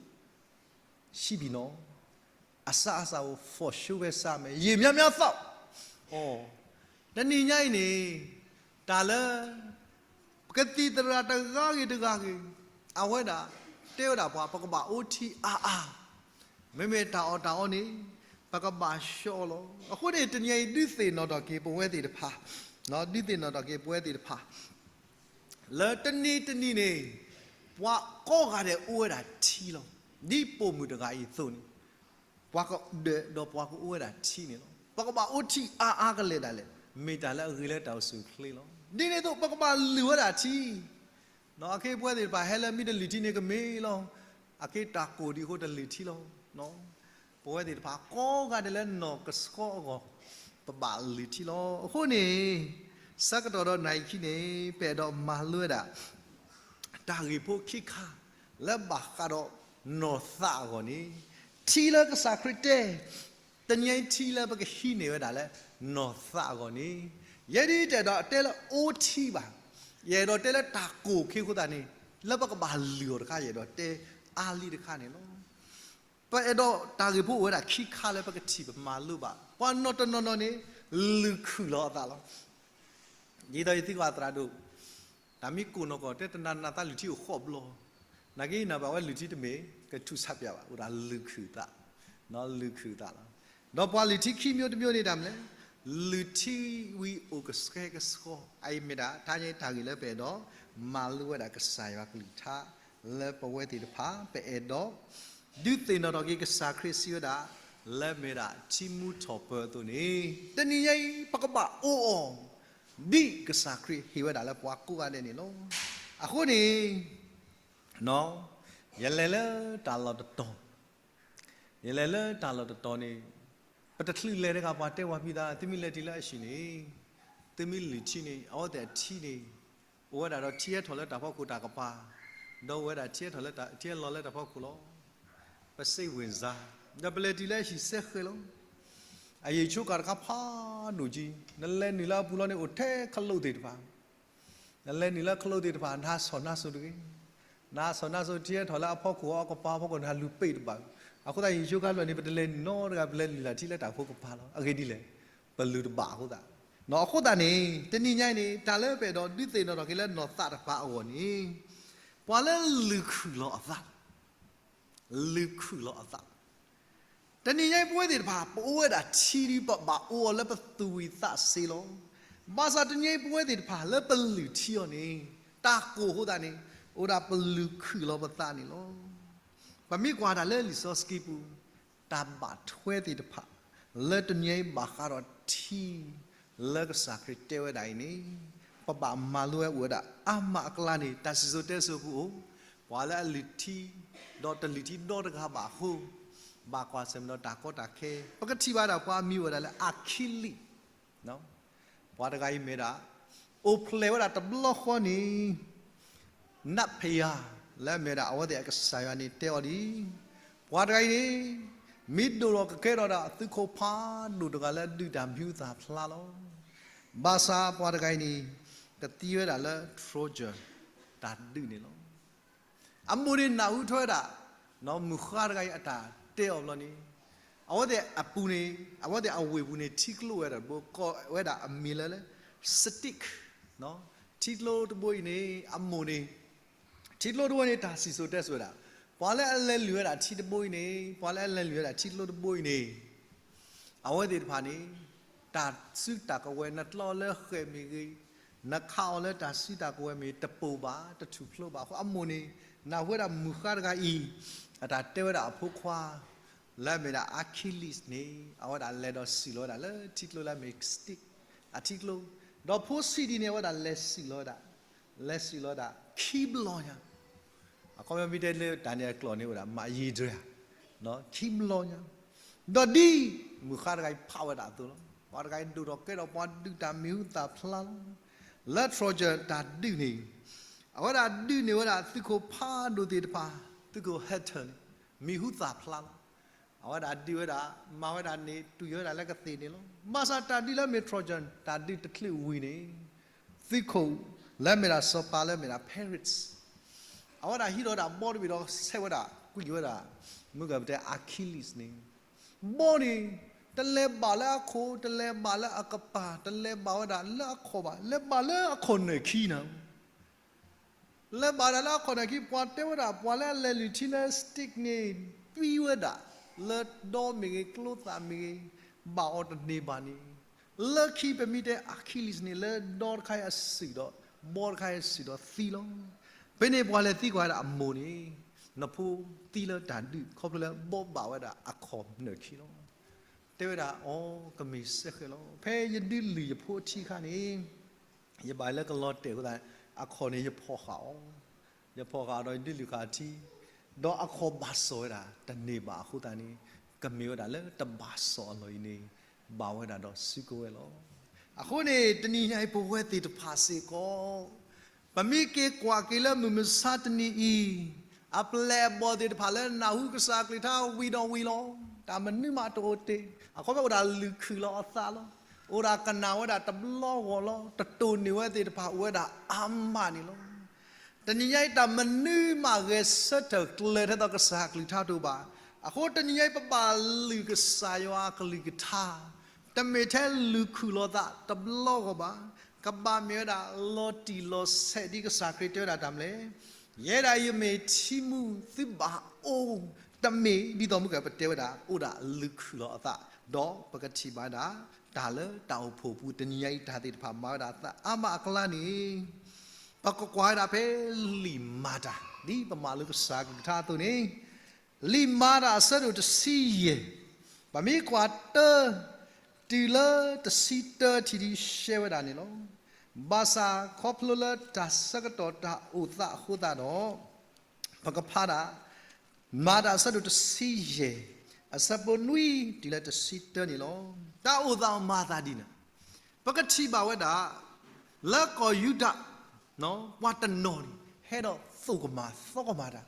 ဟံးဘံၣ်နီၤ, အစါအသးအိၣ် for sure ဝဲစါမဲာ် ရေများများသောက်. အိ တနံၤညါအံၤန့ၣ် တၢ်လၢ ပကသံၣ်သရၣ်တဂၤဂ့ၤတဂၤဂ့ၤ အဝဲဒၣ် တဲဝဲဒၣ်ပှၤ ပကဘၣ်အိၣ်ထံအါအါ, မ့မ့ၢ်တၢ်အီၣ်တၢ်အီန့ၣ် ပကဘၣ်ဆှီအီၤလီၤ. အဃိန့ၣ် တနံၤအံၤ ဒုးသ့ၣ်နီၣ်ထီၣ်က့ၤပဝဲသ့ၣ်တဖၣ်, ဒုးသ့ၣ်နီၣ်ထီၣ်က့ၤပဝဲသ့ၣ်တဖၣ် လၢတနံၤတနံၤန့ၣ် ပှၤကိးဂၤဒဲးအိၣ်ဝဲဒၣ်ထံလီၤ. ဒ်ပိာ်မုၣ်တဂၤအံၤအသိးန့ၣ် ပှၤကဒၢးဒီးပှၤကအိၣ်ဝဲဒၣ်ထံန့ၣ်လီၤ. ပကဘၣ်အိၣ်ထံအါအါကလဲာ်ဒၣ်လဲာ် မ့ၢ်တၢ်လၢအဂ့ၤလၢတၢ်အိၣ်ဆူၣ်အိၣ်ချ့လီၤ. ဒ်န့ၣ်အသိး ပကဘၣ်လုၢ်ဝဲဒၣ်ထံ အက့ပဝဲသ့ၣ်တဖၣ်ဟဲလၢမ့ၢ်တလုၢ်ထံန့ၣ်ကမ့ၢ်လီၤ. အက့တၢ်ကိၢ်ဒံးအဃိတလုၢ်ထံလီၤ. ပဝဲသ့ၣ်တဖၣ်ကိးဂၤဒဲးလၢနီၢ်ကဆှီအဂီၢ် ပဘၣ်လုၢ်ထံလီၤ. အဃိန့ၣ် ဆၢကတီၢ်ဒီးနၣ်ရံၣ်ခံန့ၣ် ပအဲၣ်ဒိးမၤလိဝဲဒၣ် တၢ်ဂ့ၢ်ဖိခံခါ လၢဘၣ်ဃးဒီးနီၢ်သးအဂီၢ်န့ၣ် ထံလၢကစၢ်ခရံာ်တဲ တနံၤအံၤထံလၢပကဟံးန့ၢ်ဝဲဒၣ်လၢနီၢ်သးအဂီၢ်န့ၣ် ယဲဒ်တအဲၣ်ဒိးတဲလၢအိၣ်ထံဘၣ်, ယအဲၣ်ဒိးတဲလၢတၢ်ကိၢ်ခ့အဃိသတးန့ၣ် လၢပကဘၣ်လုၢ်အီၤတခါ ယအဲၣ်ဒိးတဲအါလံတခါန့ၣ်လီၤ. ပအဲၣ်ဒိးတၢ်ဂ့ၢ်ဖိအိၣ်ဝဲဒၣ်ခံခါလၢပကထံၣ်ပမၤလိဘၣ်, ပှၤနီၢ်တနီၤနီၤန့ၣ် လုၢ်ခုၣ်လီၤအသးလီၤ. ဒ်သိးယသံကွၢ်သရၣ်ဒိၣ်, တၢ်မ့ၢ်ကိၢ်နီၢ်ကီၢ် တဲတနၤနၤသးလုၢ်ထံအိၣ်ဃိးဘျီ, နာ်က့ယနာ်ဘၣ်ဝဲလုၢ်ထံတမ့ၢ် ကထူၣ်ဆးပၠးဘၣ် အိၣ်ဒၣ်လုၢ်ခုၣ်သး, လုၢ်ခုၣ်သးလီၤ. ဒီးပှၤလုၢ်ထံခံမျိုးတမျိုးန့ၣ်တၢ်မနုၤလဲၣ်, လုၢ်ထံဝံၤအိၣ်ကဆှဲကဆှီ, အအံၤမ့ၢ်ဒၣ် တၢ်ညါတၢ်ဂ့ၢ်လၢပအဲၣ်ဒိးမၤလိဝဲဒၣ်ကစၢ်ယွၤကလုၢ်ကထါ လၢပဝဲသ့ၣ်တဖၣ် ပအဲၣ်ဒိး ဒုးသ့ၣ်နီၣ်ထီၣ်က့ၤကစၢ်ခရံာ်စံးဝဲဒၣ် လၢမ့ၢ်ဒၣ်ထံမူထီၣ်ပၢၤအသိးန့ၣ် တနံၤညါအံၤ ပကဘၣ်အိၣ်အီၤ ဒ်ကစၢ်ခရံာ်ဟ့ၣ်ဝဲဒၣ်လၢပှၤကိးဂၤဒဲးန့ၣ်လီၤ. အဃိန့ၣ် ယလဲၤလၢတၢ်လီၢ်တတီၤ, ယလဲၤလၢတၢ်လီၢ်တတီၤန့ၣ် ပတချုးလဲၤတဂၤ ပှၤတဲဝဲဖံသး သုမ့ၢ်လဲၤတုၤလၢအဟံၣ်န့ၣ် သုမ့ၢ်လုၢ်ထံန့ၣ် အဝဲသ့ၣ်အထံန့ၣ် အိၣ်ဝဲဒၣ်ဒီးထံဟဲထီၣ်လၢတၢ်ဖီခိၣ်တၢ်ကပၤ, ဒီးအိၣ်ဝဲဒၣ်ထံဟဲထီၣ်လၢတၢ် ထံဟဲလီၤလၢတၢ်ဖီခိၣ်လီၤ. ပစ့ဝ့ၤစါ, ဒီးပလဲၤတုၤလၢအဟံၣ်စဲဃဲးလီၤ. အယံၤဆိကၤတခါဖးဒိၣ်ကံ, နလဲၤနုာ်လၢအပူၤလီၤန့ၣ် အိၣ်ထဲခလိၣ်သ့ၣ်တဖၣ် နလဲၤနုာ်လၢခလိၣ်သ့ၣ်တဖၣ် နဟးဆီၣ်နါစိၤတဂ့ၤ. နဟးဆီၣ်နါစိၤ ထံဟဲထီၣ်လၢအဖီခိၣ်အကပၤဖီခိၣ် နဟးလူၤပ့းတဘၣ်. အဃိသတး ယံၤဆိကၤဖျၢၣ်န့ၣ် ပတလဲၤနုာ်နီတဂၤ ပလဲၤလုၢ်လၢ်ထံလၢတၢ်ဖိကပၤလီၤ. အဂ့ၢ်ဒ်လဲၣ်, ပလုၢ်တဘၣ်အဃိသတး. အဃိသတးန့ၣ် တနံၤညါအံၤန့ၣ် တၢ်လၢပအဲၣ်ဒိးဒုးသ့ၣ်နီၣ်ထီၣ်က့ၤလၢနီၢ်သးတကပၤအဂီၢ်န့ၣ် ပှၤလၢလုၢ်ခုၣ်လီၤအသး လုၢ်ခုၣ်လီၤအသး. တနံၤညါအံၤပဝဲသ့ၣ်တဖၣ် ပအိၣ်ဝဲဒၣ်ထံဒ်ပဘၣ်အိၣ်အီၤလၢပသူၣ်ဝံၣ်သးဆ့လီၤ. ဘၣ်ဆၣ်တနံၤညါအံၤပဝဲသ့ၣ်တဖၣ်လၢပလုၢ်ထံအီၤန့ၣ် တၢ်ကိၢ်အဃိသတးန့ၣ် အိၣ်ဒၣ်ပလုၢ်ခုၣ်လီၤပသးန့ၣ်လီၤ. ပမ့ၢ်ကွၢ်တၢ်လၢလံာ်စီဆှံပူၤ တၢ်ဘၣ်ထွဲသ့ၣ်တဖၣ် လၢတနံၤညါအံၤဘၣ်ဃးဒီးထံ လၢကစၢ်ခရံာ်တဲဝဲဒၣ်အံၤန့ၣ် ပဘၣ်မၤလိဝဲအိၣ်ဝဲဒၣ်အါမးအကျါန့ၣ် တၢ်စံၣ်စိၤတဲစိၤပူၤအိၣ်, ပှၤလၢအလုၢ်ထံ ဒီးတလုၢ်ထံဒီတဂၤဘၣ်အဃိ ဘၣ်ကွၢ်ဆၢၣ်မဲာ်ဒီးတၢ်ကီတၢ်ခဲ, ပကထံၣ်ဘၣ်ဒၣ်ပှၤအမံၤအိၣ်ဝဲဒၣ်လၢအၤခံလံး ပှၤတဂၤအံၤမ့ၢ်ဒၣ် အိၣ်ဖျဲၣ်ဝဲဒၣ်တဘျီဃီန့ၣ် နးဖယၤ လၢအမ့ၢ်ဒၣ်အဝဲသ့ၣ်အကစၢ်ယွၤန့ၣ်တဲအီၤဒ်အံၤ, ပှၤတဂၤအံၤန့ၣ် မ့ၢ်ဒိၣ်ထီၣ်ကကဲထီၣ်ဒၣ်သုးခိၣ်ဖးဒိၣ်တဂၤလၢအဒုးတၢ်မံၤဟူသၣ်ဖျါလီၤ. ဘၣ်ဆၣ်ပှၤတဂၤအံၤန့ၣ် ကသံဝဲဒၣ်လၢ Trojan တၢ်ဒုးန့ၣ်လီၤ. အမိၢ်န့ၣ်နၢ်ဟူထီၣ်ဝဲဒၣ် မုၢ်ဃါတဂၤအံၤအတၢ်တဲအီၤဘျီန့ၣ် အဝဲသ့ၣ်အပူၤန့ၣ် အဝဲသ့ၣ်အဝ့ၢ်ပူၤန့ၣ် ထံကျိဝဲဒၣ်တဘိ ကိးဝဲဒၣ်အမံၤလၢ Styx, ထံကျိတဘိအံၤန့ၣ် အမိၢ်န့ၣ် ထံကျိတဘိန့ၣ် တၢ်စံၣ်စိၤတဲစိၤဝဲဒၣ် ပှၤလၢအလဲၤလုၢ်ဝဲဒၣ်ထံတဘိအံၤန့ၣ် ပှၤလၢအလဲၤလုၢ်ဝဲဒၣ်ထံကျိတဘိအံၤန့ၣ် အဝဲသ့ၣ်တဖၣ်န့ၣ် တၢ်စုတၢ်ကဝဲၤ နတြီအီၤလၢဃဲးမ့ၢ်ဂ့ၤ, နခးအီၤလၢတၢ်စုတၢ်ကဝဲၤမ့ၢ် တပိၢ်ဘၣ် တထူၣ်ဖျိဘၣ်အဃိ အမိၢ်န့ၣ် နၢ်ဟူဝဲဒၣ်မုၢ်ဃါတဂၤအံၤ အတၢ်တဲဝဲဒၣ်အဖိခွါ လၢအမ့ၢ်ဒၣ် Achilles န့ၣ် အဝဲဒၣ်လဲၤဒီးစံၣ်လီၤဝဲဒၣ်လၢထံကျိလၢအမ့ၢ် Styx အထံကျိ, ဒီးဖိဆံးဒ်န့ၣ် အဝဲဒၣ်လဲၤစံၣ်လီၤဝဲဒၣ် လဲၤစံၣ်လီၤဝဲဒၣ် ခံဘျီညါ အခီပညီမ့ၢ်တဲလၢတၢ်န့ၣ်အကျိာ်န့ၣ်အိၣ်ဒၣ် မးယံၤတြဲၤ ခံဘျီညါ, ဒီးဒ်မုၢ်ဃါတဂၤအံၤဖးဝဲဒၣ်အသိးလီၤ. ပှၤတဂၤအံၤဒိၣ်ထီၣ်ကဲထီၣ်ပှၤဒုးတၢ်မံၤဟူသၣ်ဖျါလီၤ. လၢ Trojan တၢ်ဒုးန့ၣ် အဝဲဒၣ်ဒုးန့ၢ်ဝဲဒၣ်သုးခိၣ်ဖးဒိၣ်သ့ၣ်တဖၣ် သုးခိၣ် Hector န့ၣ် မံၤဟူသၣ်ဖျါလီၤ. အဝဲဒၣ်ဒုးဝဲဒၣ် မၤဝဲဒၣ်န့ၣ် တွံၢ်ဝဲဒၣ်လၢကသ့ၣ်န့ၣ်လီၤ. ဘၣ်ဆၣ်တၢ်ဒုးလၢအမ့ၢ် Trojan တၢ်ဒုးတချုးဝံၤန့ၣ် သုးခိၣ်လၢအမ့ၢ်ဒၣ်စီၤပၤလၢအမ့ၢ်ဒၣ် Paris အဝဲဒၣ်ဟံးထီၣ်ဝဲဒၣ်ဘီတဘ့ၣ်ဒီးဆဲးဝဲဒၣ် ကွံာ်ဝဲဒၣ် မုၢ်ကပတဲ Achilles န့ၣ် ဘီန့ၣ် တလဲၤဘၣ်လၢအခိၣ်, တလဲၤဘၣ်လၢအကပၤ, တလဲၤဘၣ်ဝဲဒၣ်လၢအခီၣ်ဘၣ်, လဲၤဘၣ်လၢအခီၣ်နၢၢ်ခံနၤ. လဲၤဘၣ်ဒၣ်လၢအခီၣ်နၢၢ်ခံ, ပှၤတဲဝဲဒၣ် ပှၤလၢအလဲၤလုၢ်ထံလၢ stick န့ၣ် တွံဝဲဒၣ် လၢဒီမ့ၢ်ဂ့ၤ ကျိသၣ်မ့ၢ်ဂ့ၤ ဘၣ်အီၤတန့ၢ်ဘၣ်န့ၣ်, လၢခံပမ့ၢ်တဲ Achilles န့ၣ် လၢဒီတခါအံၤအစုၣ်ဒီး ဘီတခါအံၤအစုၣ်ဒီးသံလီၤ. ဖဲန့ၣ်ပှၤလဲၤသံကွၢ်ဝဲဒၣ်အမိၢ်န့ၣ်, နဖိသံလၢတၢ်ဒုး ခီဖျိလၢဘီဘၣ်ဝဲဒၣ်အခီၣ်နၢၢ်ခံလီၤ. တဲဝဲဒၣ် အိ ကမ့ၢ်စ့ၢ်ကီးလီၤ. ဖဲယဒုးလုၢ်ယဖိအထံအခါန့ၣ် ယဘၣ်လၢကလီၤတဲာ်အဃိသတး အခီၣ်န့ၣ်ယဖီၣ်ဃာ်အီၤ, ယဖီၣ်ဃာ်အီၤဒီးယဒုးလုၢ်ဃာ်အထံ, ဒီးအခီၣ်ဘၣ်စီၣ်ဝဲဒၣ်တန့ၢ်ဘၣ်အဃိသတးန့ၣ်, ကမ့ၢ်ဝဲဒၣ်လၢတဘၣ်စီၣ်အလီၢ်အံၤန့ၣ် ဘၣ်ဝဲဒၣ်ဒီးစုကဝဲၤလီၤ. အဃိန့ၣ် တနံၤညါအံၤပဝဲသ့ၣ်တဖၣ်စ့ၢ်ကီး ပမ့ၢ်က့ၤကွၢ်က့ၤလၢမုၢ်မဆါတနံၤအံၤ, အပျဲၢ်အဘီၣ်သ့ၣ်တဖၣ်လၢနၢ်ဟူကစၢ်အကလုၢ်ကထါဝံၤဒီးဝံၤလီၤ. တၢ်မနုၤမးတအိၣ်တ့ၢ်, အခီပညီအိၣ်ဒၣ်လုၢ်ခုၣ်လီၤအသးလီၤ. အိၣ်ဒၣ်ကနၣ်ဝဲဒၣ်တဘျီဂီၢ်လီၤ. တတိၢ်န့ၢ်ဝဲသ့ၣ်တဖၣ်အိၣ်ဝဲဒၣ်အါမးန့ၣ်လီၤ. တနံၤညါအံၤတၢ်မနုၤမးဂဲၤဆၢထၢၣ်ကျၢၤထဲသိးကစၢ်အကလုၢ်ကထါတအိၣ်ဘၣ်. အဃိတနံၤညါအံၤပဘၣ်လုၢ်ကစၢ်ယွၤအကလုၢ်ကထါ, တမ့ၢ်ထဲလုၢ်ခုၣ်လီၤသးတဘျီဂီၢ်ဘၣ်. ကဘၣ်မ့ၢ်ဝဲဒၣ်လီၤတံၢ်လီၤဆဲးဒ်ကစၢ်ခရံာ်တဲဝဲဒၣ်တၢ်မနုၤလဲၣ်, ယဲဒၣ်ယမ့ၢ်ထံမူ, သုဘၣ်အိၣ်တမ့ၢ်ဒ်သိးမုၢ်ကပတဲဝဲဒၣ် အိၣ်ဒၣ်လုၢ်ခုၣ်လီၤအသး, ဒီးပကထံၣ်ဘၣ်ဝဲဒၣ် တၢ်လၢတၢ်အိၣ်ဖှိၣ်ပူၤ တနံၤညါအံၤတၢ်သ့ၣ်တဖၣ်မၤဝဲဒၣ်အသးအါမးအကျါန့ၣ်, ပကကွၢ်ဝဲဒၣ်ဖဲလံာ်မၤတၢ် ဒ်ပမၤလိကစၢ်အကလုၢ်ကထါအသိးန့ၣ်, လံာ်မၤတၢ်အဆၢဒိၣ်တဆံယဲၢ်, ပမ့ၢ်ကွၢ်တၢ တုၤလၢတဆံတၢထံၣ်ဒံးရှဲဝဲဒၣ်န့ၣ်လီၤ. ဘၣ်ဆၣ်ခီဖျိလၢတၢ်ဆၢကတီၢ်တၢ်အိၣ်သးအဃိသတးဒီး, ပကဖးဒၣ် မၤတၢ်အဆၢဒိၣ်တဆံယဲၢ်, အဆၢဖိနွံတုၤလၢတဆံတၢန့ၣ်လီၤ. တၢ်အိၣ်သးမၤသးဒ်န့ၣ်, ပကထံၣ်ဘၣ်ဝဲဒၣ် လၢကီၢ်ယူဒၤ ပှၤတနီၤန့ၣ် ဟဲဒီးသိၣ်ကမၣ်သီကမၣ်တၢ်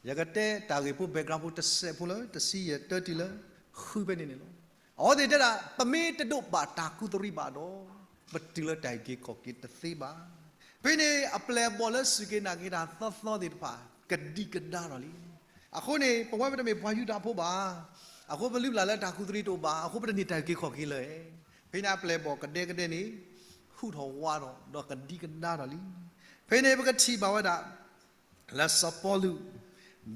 ယကတဲတၢ်ဂ့ၢ်ဖိ background ဖိတစဲးဖိလၢ တဆံယဲၢ်တၢတုၤလၢ ဃုဖဲန့ၣ်န့ၣ်လီၤ. အဝဲသ့ၣ်တဲဒၣ် ပမ့ၢ်တဒိးဘၣ်တၢ်ကူးတရံးဘၣ်ဒီး ပတုၤလၢတၢ်အုၣ်က့ၤခီၣ်က့ၤတသ့ဘၣ်. ဖဲန့ၣ်အပျဲၢ်အဘီၣ်လၢစူၢ်က့ၤနာ်က့ၤတၢ်သီသီသ့ၣ်တဖၣ် ကဒံကဒါထီၣ်လံ. အဃိန့ၣ် ပဝဲပတမ့ၢ်ပှၤယူဒၤဖိဘၣ်. အဃိပလုၢ်ပျၢ်လၢတၢ်ကူးတရံးတအိၣ်ဘၣ်. အဃိပတန့ၢ်တၢ်အုၣ်က့ၤခီၣ်က့ၤလၢၤ. ဖဲန့ၣ်အပျဲၢ်အဘီၣ်ကဒဲကဒဲန့ၣ် ဟူးထီၣ်ဝးထီၣ် ဒီးကဒံကဒါထီၣ်လံ. ဖဲန့ၣ်ပကထံၣ်ဘၣ်ဝဲဒၣ် လၢစီၤပီလူး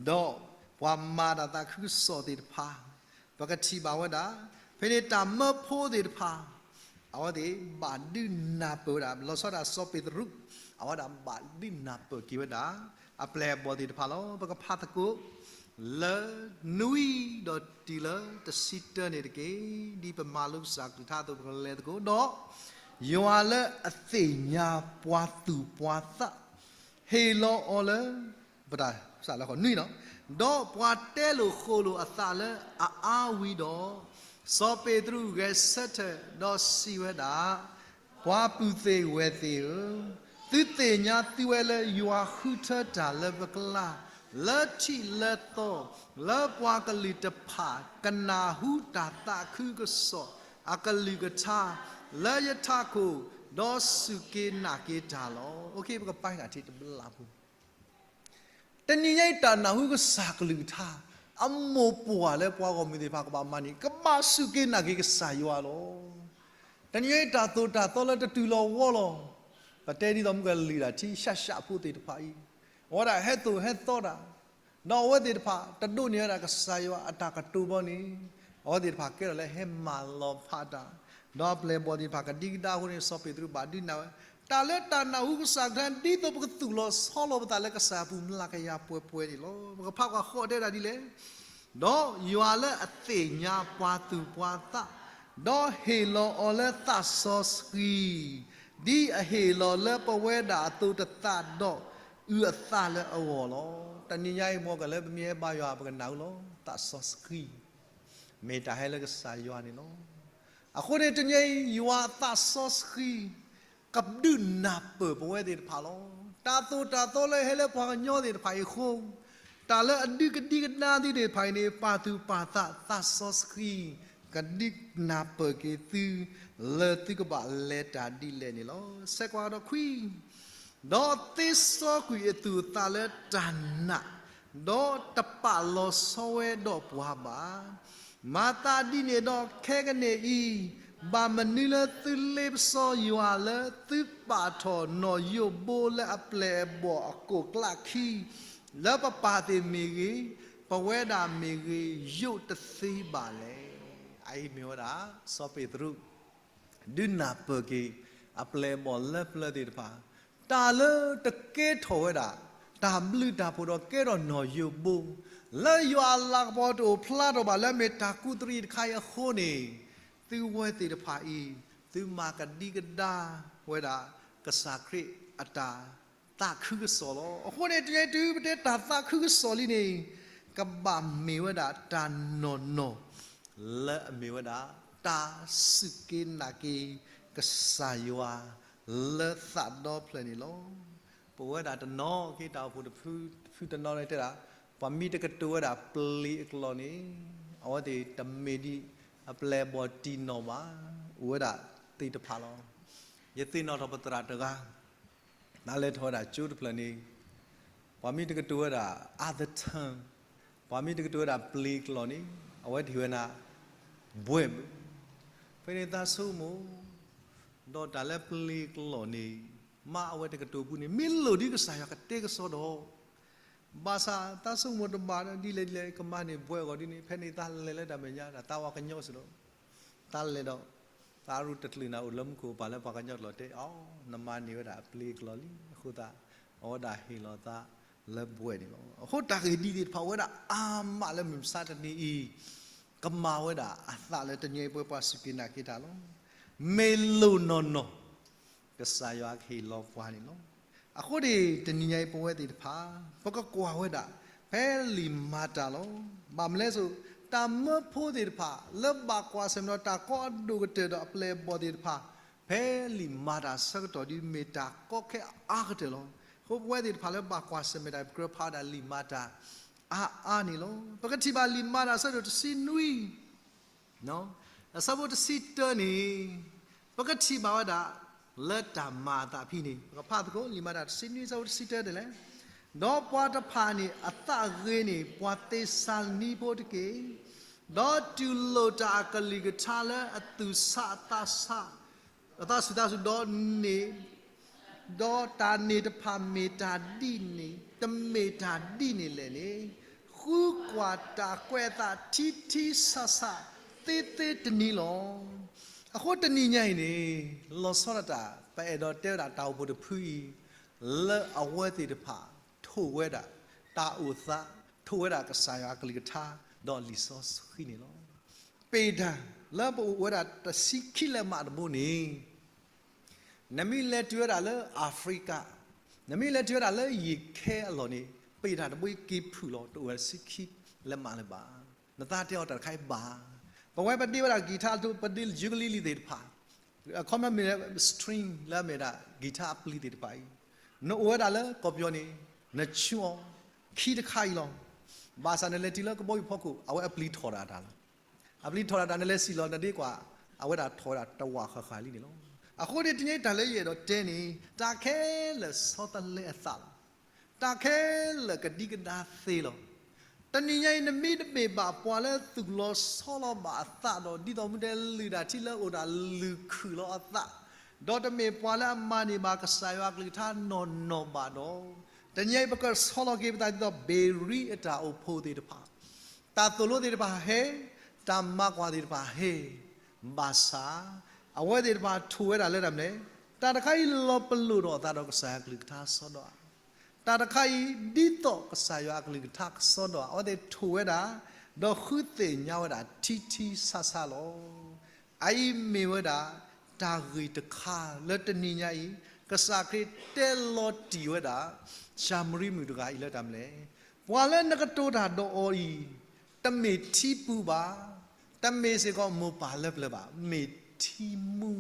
ဒီးပှၤမၤတၢ်သးခုကစီၣ်သ့ၣ်တဖၣ် ပကထံၣ်ဘၣ်ဝဲဒၣ် ဖဲန့ၣ်တၢ်မၢဖိသ့ၣ်တဖၣ် အဝဲသ့ၣ်ဘၣ်ဒုးနၢ်ပၢၢ်ဝဲဒၣ် လီၤဆီဒၣ်စီၤပ့းတရူး အဝဲဒၣ်ဘၣ်ဒုးနၢ်ပၢၢ်က့ၤဝဲဒၣ် အပျဲၢ်အဘီၣ်သ့ၣ်တဖၣ်လီၤ. ပကဖးသကိး လၢနွံဒီးတုၤလၢတဆံတၢန့ၣ်တက့ၢ်. ဒ်ပမၤလိကစၢ်ကလုၢ်ကထါအသိး ပကလဲၤသကိး ဒီး ယွၤလၢအသ့ၣ်ညါပှၤသူၣ်ပှၤသး ဟ့ၣ်လီၤအီၤလၢ ပတၢ်စးလၢဃီနွံလီၤ. ဒီးပှၤတဲလိာ်ဃိလိာ်အသးလၢအအါဝံၤဒီး, စီၤပ့းတရူးဂဲၤဆၢထၢၣ်ဒီးစံးဝဲဒၣ်, ပှၤပုၢ်သ့ၣ်ဝဲၢ်သ့ၣ်ဧၢ, သုသ့ၣ်ညါသုဝဲလၢယွၤဃုထၢတၢ်လၢပကျါ, လၢထံးလၢသီ, လၢပှၤကလုာ်တဖၣ်ကနၢ်ဟူတၢ်သးခုကစီၣ်အကလုၢ်ကထါ လၢယထးခိၣ်, ဒီးစူၢ်က့ၤနာ်က့ၤတၢ်လီၤ. ပကပာ်ဂၤထံးတဘျီဖိ တနံၤညါအံၤတၢ်နၢ်ဟူကစၢ်ကလုၢ်ကထါ အမိၢ်ပှၢ်လၢပှၤဂီၢ်မုၢ်သ့ၣ်တဖၣ်ကဘၣ်မၤန့ၣ် ကဘၣ်စူၢ်က့ၤနာ်က့ၤကစၢ်ယွၤလီၤ. တနံၤညါအံၤတၢ်သိၣ်တၢ်သီလၢတတုၤလီၤဝီလီၤ. ပတဲဒ်သိးမုၢ်ကလံၤတၢ်ထံၣ် ရှၣ်ရှၣ်ဖိသ့ၣ်တဖၣ်အံၤ အဝဲဒၣ်ဟဲသိၣ်ဟဲသီတၢ် ဒီးအဝဲသ့ၣ်တဖၣ်တဒိးန့ၢ်ဝဲဒၣ်ကစၢ်ယွၤအတၢ်ကတိၤဘီန့ၣ် အဝဲသ့ၣ်တဖၣ်ကဲထီၣ်လၢဟဲမၤလီၤဖးတၢ်, ဒီးအပျဲၢ်အဘီၣ်သ့ၣ်တဖၣ်ကဒံကဒါအဃိန့ၣ် စီၤပ့းတရူးဘၣ်ဒုးနၢ်ဝဲ တၢ်လၢတၢ်နၢ်ဟူကစၢ်ကထါ ဒ်သိးပကသူၣ်လီၤဆီလီၤပသးလၢကစၢ်အပူၤမျးကယၤပှဲၤပှဲၤန့ၣ်လီၤ. ပကဖးကွၢ်ဃီတဲဒၣ်ဒ်လဲၣ် ဒီးယွၤလၢအသ့ၣ်ညါပှၤသူၣ်ပှၤသး, ဒီးဟ့ၣ်လီၤအီၤလၢသးစီဆှံ, ဒ်အဟ့ၣ်လီၤလၢပဝဲဒၣ်အသိးတသးဒီး အုၣ်အသးလၢအဂီၢ်လီၤ. တနံၤညါအံၤ မ်ကလၢပမ့ၢ်ဟဲဘါယွၤ ပကနၢ်ဟူလီၤ သးစီဆှံ မ့ၢ်တၢ်ဟဲလၢကစၢ်ယွၤန့ၣ်လီၤ. အဃိန့ၣ် တနံၤညါအံၤ ယွၤအသးစီဆှံ ကဒုးနၢ်ပၢၢ်ပဝဲသ့ၣ်တဖၣ်လီၤ. တၢ်သိၣ်တၢ်သီလၢဟဲလၢပှၤကညီသ့ၣ်တဖၣ်အံၤအဃိ, တၢ်လၢအဒုးကဒံကဒါသုသ့ၣ်တဖၣ်အံၤန့ၣ် ပာ်သူၣ်ပာ်သး သးစီဆှံ ကဒုးနၢ်ပၢၢ်က့ၤသု လၢသုကဘၣ်လဲၤတၢ်ဒ်လဲၣ်န့ၣ်လီၤ. ဆဲးကွၢ်ဒီးခွံ ဒီးသ့စီကွံာ်အသူၣ်အသးလၢတၢ်နာ်, ဒီးတပာ်လီၤဆီဝဲဒီးပှၤဘၣ်. မၤသးဒ်န့ၣ်ဒီးခဲကနံၣ်အံၤ, ဘၣ်မနုၤလၢသုလ့ပစီယွၤလၢသုပာ်ထီၣ်နီၣ်ယိၣ်ဘိလၢအပျဲၢ်အဘီၣ်အကိၣ်ကျးခံ, လၢပပၢ်သ့ၣ်မ့ၢ်ဂ့ၤ, ပဝဲဒၣ်မ့ၢ်ဂ့ၤ, ယိၣ်တသ့ဘၣ်လဲၣ်. အအံၤမ့ၢ်ဝဲဒၣ် စီၤပ့းတရူး ဒုးနၢ်ပၢၢ်က့ၤ အပျဲၢ်အဘီၣ်လၢပျၢၤသ့ၣ်တဖၣ်, တၢ်လၢတကဲထီၣ်ဝဲဒၣ် တၢ်ဘျုးတၢ်ဖှိၣ်ဒီးကဲထီၣ်နီၣ်ယိၣ်ဘိ လၢယွၤအလၤကပီၤတအိၣ်ဖျါထီၣ်ဘၣ်လၢအမ့ၢ်တၢ်ကူးတရံးတခါအံၤအဃိန့ၣ်, သုဝဲသ့ၣ်တဖၣ်အံၤ သုမၤကဒံကဒါဝဲဒၣ် ကစၢ်ခရံာ်အတၢ်သးခုကစီၣ်လီၤ. အဃိန့ၣ် တနံၤအံၤတုၤပတဲတၢ်သးခုကစီၣ်လံန့ၣ်, ကဘၣ်မ့ၢ်ဝဲဒၣ်တၢ်နီၢ်နီၢ် လၢအမ့ၢ်ဝဲဒၣ် တၢ်စူၢ်က့ၤနာ်က့ၤ ကစၢ်ယွၤ လၢသးဒီဖျၢၣ်န့ၣ်လီၤ. ပဝဲဒၣ်တနီၤက့ၤတၢ်အိၣ်ဖှိၣ်တဖုတနီၤန့ၣ်တဲဒၣ်, ပှၤမ့ၢ်တကတိၤဝဲဒၣ်ပျ့ၤအကျိာ်န့ၣ်, အဝဲသ့ၣ်တမ့ၢ်ဒ်အပျဲၢ်အဘီၣ်တံၢ်နီၢ်ဘၣ်, အိၣ်ဝဲဒၣ်သ့ၣ်တဖၣ်လီၤ. ယသ့ၣ်နီၣ်ထီၣ်ပသရၣ်တဂၤ တၢ်လဲၤထီၣ်ဝဲဒၣ်ကၠိတဖျၢၣ်န့ၣ်, ပှၤမ့ၢ်တကတိၤဝဲဒၣ် other tongue, ပှၤမ့ၢ်တကတိၤဝဲဒၣ်ပျ့ၤကျိာ်န့ၣ်, အဝဲတဟ့ၣ်ဝဲနၤ ဘှဲၣ်ဘၣ်. ဖဲန့ၣ်သးဆိကမိၣ်, ဒီးတၢ်လၢပျ့ၤကျိာ်န့ၣ်, မ့ၢ်အဝဲတကတိၤပူၤန့ၣ် မ့ၢ်လိၣ်ဒ်ကစၢ်ယွၤကတဲကစီဒီး ဘၣ်ဆၣ်သးဆိကမိၣ်တဘၣ်ဒ်လဲၣ်ဒ်လဲၣ် ကမၤန့ၢ်ဘှဲၣ်အဂီၢ်ဒ်န့ၣ်, ဖဲန့ၣ်သးလဲၤလၢတၢ်မဲာ်ညါ တၢ်သးဝးကညီစ့ၢ်ဒီး, သးလဲၤဒီး သးရူၢ်တချုးန့ၣ်အိၣ်လၢမူခိၣ် ပာ်လၢပှၤကညီကျိာ်တဲအီၤ, နမၤန့ၢ်ဝဲဒၣ်အပျ့ၤကျိာ်လံ, အဃိသတး အဝဲဒၣ်ဟ့ၣ်လီၤသးလၢဘှဲၣ်န့ၣ်လီၤ. အဃိတၢ်ဂ့ၢ်ဒ်သ့ၣ်တဖၣ်အိၣ်ဝဲဒၣ်အါမးလၢမုၢ်မဆါတနံၤအံၤ, ကမၤဝဲဒၣ်အသးလၢတနံၤအံၤပဝဲပှၤစူၢ်က့ၤနာ်က့ၤတၢ်လီၤ. မ့ၢ်လိၣ်နီၢ်နီၢ် ကစၢ်ယွၤကဟ့ၣ်လီၤပှၤန့ၣ်လီၤ. အဃိန့ၣ် တနံၤညါအံၤပဝဲသ့ၣ်တဖၣ် ပကကွၢ်ဝဲဒၣ် ဖဲလံာ်မၤတၢ်လီၤ. ဘၣ်မနုၤလဲၣ်စိ, တၢ်မၢဖိသ့ၣ်တဖၣ် လၢဘၣ်ကွၢ်ဆၢၣ်မဲာ်ဒီးတၢ်ကီအဒိၣ်ကတၢၢ်ဒီးအပျဲၢ်အဘီၣ်သ့ၣ်တဖၣ်, ဖဲလံာ်မၤတၢ်ဆၢကတီၢ်ဒ်မ့ၢ်တၢ်ကီခဲအါကတၢၢ်လီၤ. အဃိပဝဲသ့ၣ်တဖၣ်လၢဘၣ်ကွၢ်ဆၢၣ်မဲာ်တၢ် ပကြၢးဖးဝဲဒၣ်လံာ်မၤတၢ် အါအါန့ၣ်လီၤ. ပကထံၣ်ဘၣ်လံာ်မၤတၢ်အဆၢဒိၣ်တဆံနွံ အဆၢဖိတဆံတၢန့ၣ်, ပကထံၣ်ဘၣ်ဝဲဒၣ် လၢတၢ်မၤအသးဖဲန့ၣ်, ပကဖးသကိး လံာ်မၤတၢ်တဆံနွံ အဆၢဖိတဆံတၢဒ်လဲၣ်, ဒီးပှၤတဖၣ်န့ၣ်အသးဂ့ၤန့ၢ်ပှၤသ့းစၤလနံဖိတက့ၢ်, ဒီးတူၢ်လိာ်တၢ်အကလုၢ်ကထါလၢအသူၣ်ဆးအသးဆး အသးဆူၣ်သးဆူၣ်ဒီးန့ၣ် ဒီးတၢ်န့ၣ်တဖၣ်မ့ၢ်တၢ်ဒ်န့ၣ် တမ့ၢ်တၢ်ဒ်န့ၣ်လဲၣ်န့ၣ်, ဃုကွၢ်တၢ်ကွဲးအသးထံထံဆးဆး သ့သ့တနံၤလီၤ. အဃိတနံၤညါအံၤန့ၣ် လီၤဆီဒၣ်တၢ် ပအဲၣ်ဒိးတဲဝဲဒၣ်တၢ်အိၣ်ဖှိၣ်တဖုအံၤ လၢအဝဲသ့ၣ်တဖၣ် ထိၣ်ဝဲဒၣ်တၢ်အိၣ်သး, ထိၣ်ဝဲဒၣ်ကစၢ်ယွၤအကလုၢ်ကထါ ဒီးလံာ်စီဆှံန့ၣ်လီၤ. ပ့ၢ်တၢ်လၢပအိၣ်ဝဲဒၣ်တဆံခံလဲးမးတဘိန့ၣ် နမ့ၢ်လဲၤတုၤဝဲဒၣ်လၢအၤဖရံကၤ, နမ့ၢ်လဲၤတုၤဝဲဒၣ်လၢယံၤခဲအလီၢ်န့ၣ် ပ့ၢ်တၢ်တဘိက့ၤဖုၣ်လီၤ တအိၣ်ဝဲတဆံခံလဲးမးလၢၤဘၣ်. နသးတဲအီၤတၢ်တခါအံၤဘၣ်. ပဝဲပဒ့ဝဲဒၣ်ကံၤထါအသိး ပဒ့ယူကလံလံၤသ့ၣ်တဖၣ်, အခီပညီမ့ၢ်လၢ string လၢအမ့ၢ်ဒၣ်ကံၤထါအပျံၤသ့ၣ်တဖၣ်အံၤ, နအိၣ်ဝဲဒၣ်လၢကီၢ်ပယီၤန့ၣ် နဆူအီၤခံတခါအံၤလီၤ. ဘၣ်ဆၣ်နလဲၤတုၤလၢကဘီယူၤဖီခိၣ် အဝဲအပျံၤထီၣ်ဒၣ်တၢ်လီၤ. အပျံၤထီၣ်ဒၣ်တၢ် နလဲၤစံၣ်လီၤ နဒ့ကွၢ် အဝဲဒၣ်ထီၣ်ဝဲဒၣ်တဝးဃၣ်ဃၣ်လံန့ၣ်လီၤ. အဃိန့ၣ်တနံၤအံၤတၢ်လၢယအဲၣ်ဒိးတဲန့ၣ် တၢ်ခဲလၢာ်ဆီတလဲအသးလီၤ. တၢ်ခဲလၢာ်ကဒံကဒါသ့လီၤ. တနံၤညါအံၤ နမ့ၢ်တမ့ၢ်ဘၣ်ပှၤလၢသူၣ်လီၤဆီလီၤဘၣ်အသးဒီး ဒ်သိးမ့ၢ်တဲလုၢ်တၢ်ထံလၢအိၣ်တၢ်လုၢ်ခုၣ်လီၤအသး, ဒီးတမ့ၢ်ပှၤလၢအမၤန့ၢ်ဘၣ်ကစၢ်ယွၤအကလုၢ်ကထါနီၢ်နီၢ်ဘၣ်ဒီး, တနံၤအံၤပကဆီလီၤက့ၤပသးဒ်သိးဘ့ၤရံအတၢ်အိၣ်ဖှိၣ်သ့ၣ်တဖၣ်, တၢ်သိၣ်လိသ့ၣ်တဖၣ်ဟဲ, တၢ်မၤကွၢ်သ့ၣ်တဖၣ်ဟဲ, ဘၣ်ဆၣ် အဝဲသ့ၣ်တဖၣ်ထိၣ်ဝဲဒၣ်လၢတၢ်မနုၤလဲၣ်, တၢ်တခါအံၤလီၤပလိာ်ဒီးအသးဒီးကစၢ်ယွၤအကလုၢ်ကထါစီဒီဧါ. တၢ်တခါအံၤ ဒ်သိးကစၢ်ယွၤအကလုၢ်ကထါကစီဒီဧါ, အဝဲသ့ၣ်ထိၣ်ဝဲဒၣ်, ဒီးဃုသ့ၣ်ညါဝဲဒၣ်ထံထံဆးဆးလီၤ. အအံၤမ့ၢ်ဝဲဒၣ် တၢ်ဂ့ၢ်တခါလၢတနံၤညါအံၤ, ကစၢ်ခရံာ်တဲလီၤတံၢ်ဝဲဒၣ် ၡၤမရံမုၣ်တဂၤအံၤလၢတၢ်မနုၤလဲၣ်, ပှၤလၢနကတိၤတၢ်ဒီးအီၤအံၤ တမ့ၢ်ထံပူၤဘၣ်, တမ့ၢ်စ့ၢ်ကီးမိၢ်ပၢ်လၢပျၢၤဘၣ်, မ့ၢ်ထံမူ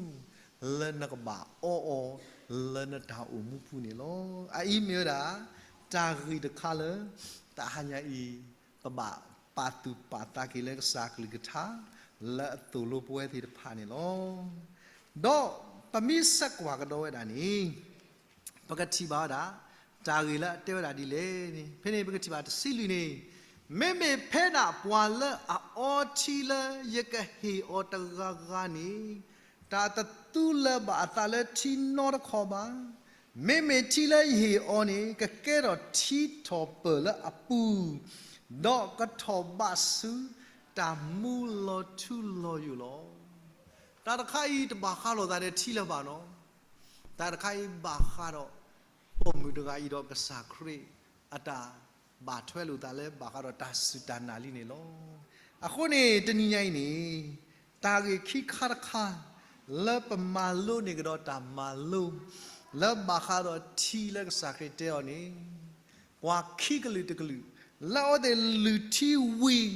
လၢနကဘၣ်အီအီၤလၢနတၢ်အိၣ်မူပူၤန့ၣ်လီၤ. အအံၤမ့ၢ်ဝဲဒၣ် တၢ်ဂ့ၢ်တခါလၢ တဟါညါအံၤ ပဘၣ်ပာ်သူၣ်ပာ်သးက့ၤလၢကစၢ်ကလုၢ်ကထါ လၢအသိၣ်လိပဝဲသ့ၣ်တဖၣ်န့ၣ်လီၤ. ဒီးပမ့ၢ်ဆဲးကွၢ်ကဒီးဝဲဒၣ်န့ၣ် ပကထံၣ်ဘၣ်ဝဲဒၣ် တၢ်ဂ့ၢ်လၢအတဲဝဲဒၣ်ဒ်လဲၣ်န့ၣ်, ဖဲန့ၣ်ပကထံၣ်ဘၣ်တဆံလွံၢ်န့ၣ်, မ့မ့ၢ်ဖဲဒၣ်ပှၤလၢအအီထံလၢယကဟ့ၣ်အီၤတဂၤဂၤန့ၣ်, တၢ်တသူလၢၤဘၣ်အသးလၢထံနီတခီဘၣ်. မ့မ့ၢ်ထံလၢယဟ့ၣ်အီၤန့ၣ် ကကဲထီၣ်ထံထီၣ်ပၢၢ်လၢအပူၤ, ဒီးကထီၣ်ဘးဆူတၢ်မူလီၤထူလီၤယိာ်လီၤ. တၢ်တခါအံၤတဘၣ်ဃးလိာ်သးဒီးထံလၢၤဘၣ်နီၤ. တၢ်တခါအံၤဘၣ်ဃးဒီး ပိာ်မုၣ်တဂၤအံၤဒီးကစၢ်ခရံာ်အတၢ်ဘၣ်ထွဲလိာ်သးလၢ ဘၣ်ဃးဒီးတၢ်စူၢ်တၢ်နာ်လံန့ၣ်လီၤ. အဃိန့ၣ် တနံၤညါအံၤန့ၣ် တၢ်ဂ့ၢ်ခံခါတခါ လၢပမၤလိန့ၢ်ကဒီးတၢ်မၤလိ လၢဘၣ်ဃးဒီးထံလၢကစၢ်ခရံာ်တဲအီၤန့ၣ်, ပှၤခံကလုာ်တကလုာ် လၢအဝဲသ့ၣ်လုၢ်ထံဝံၤ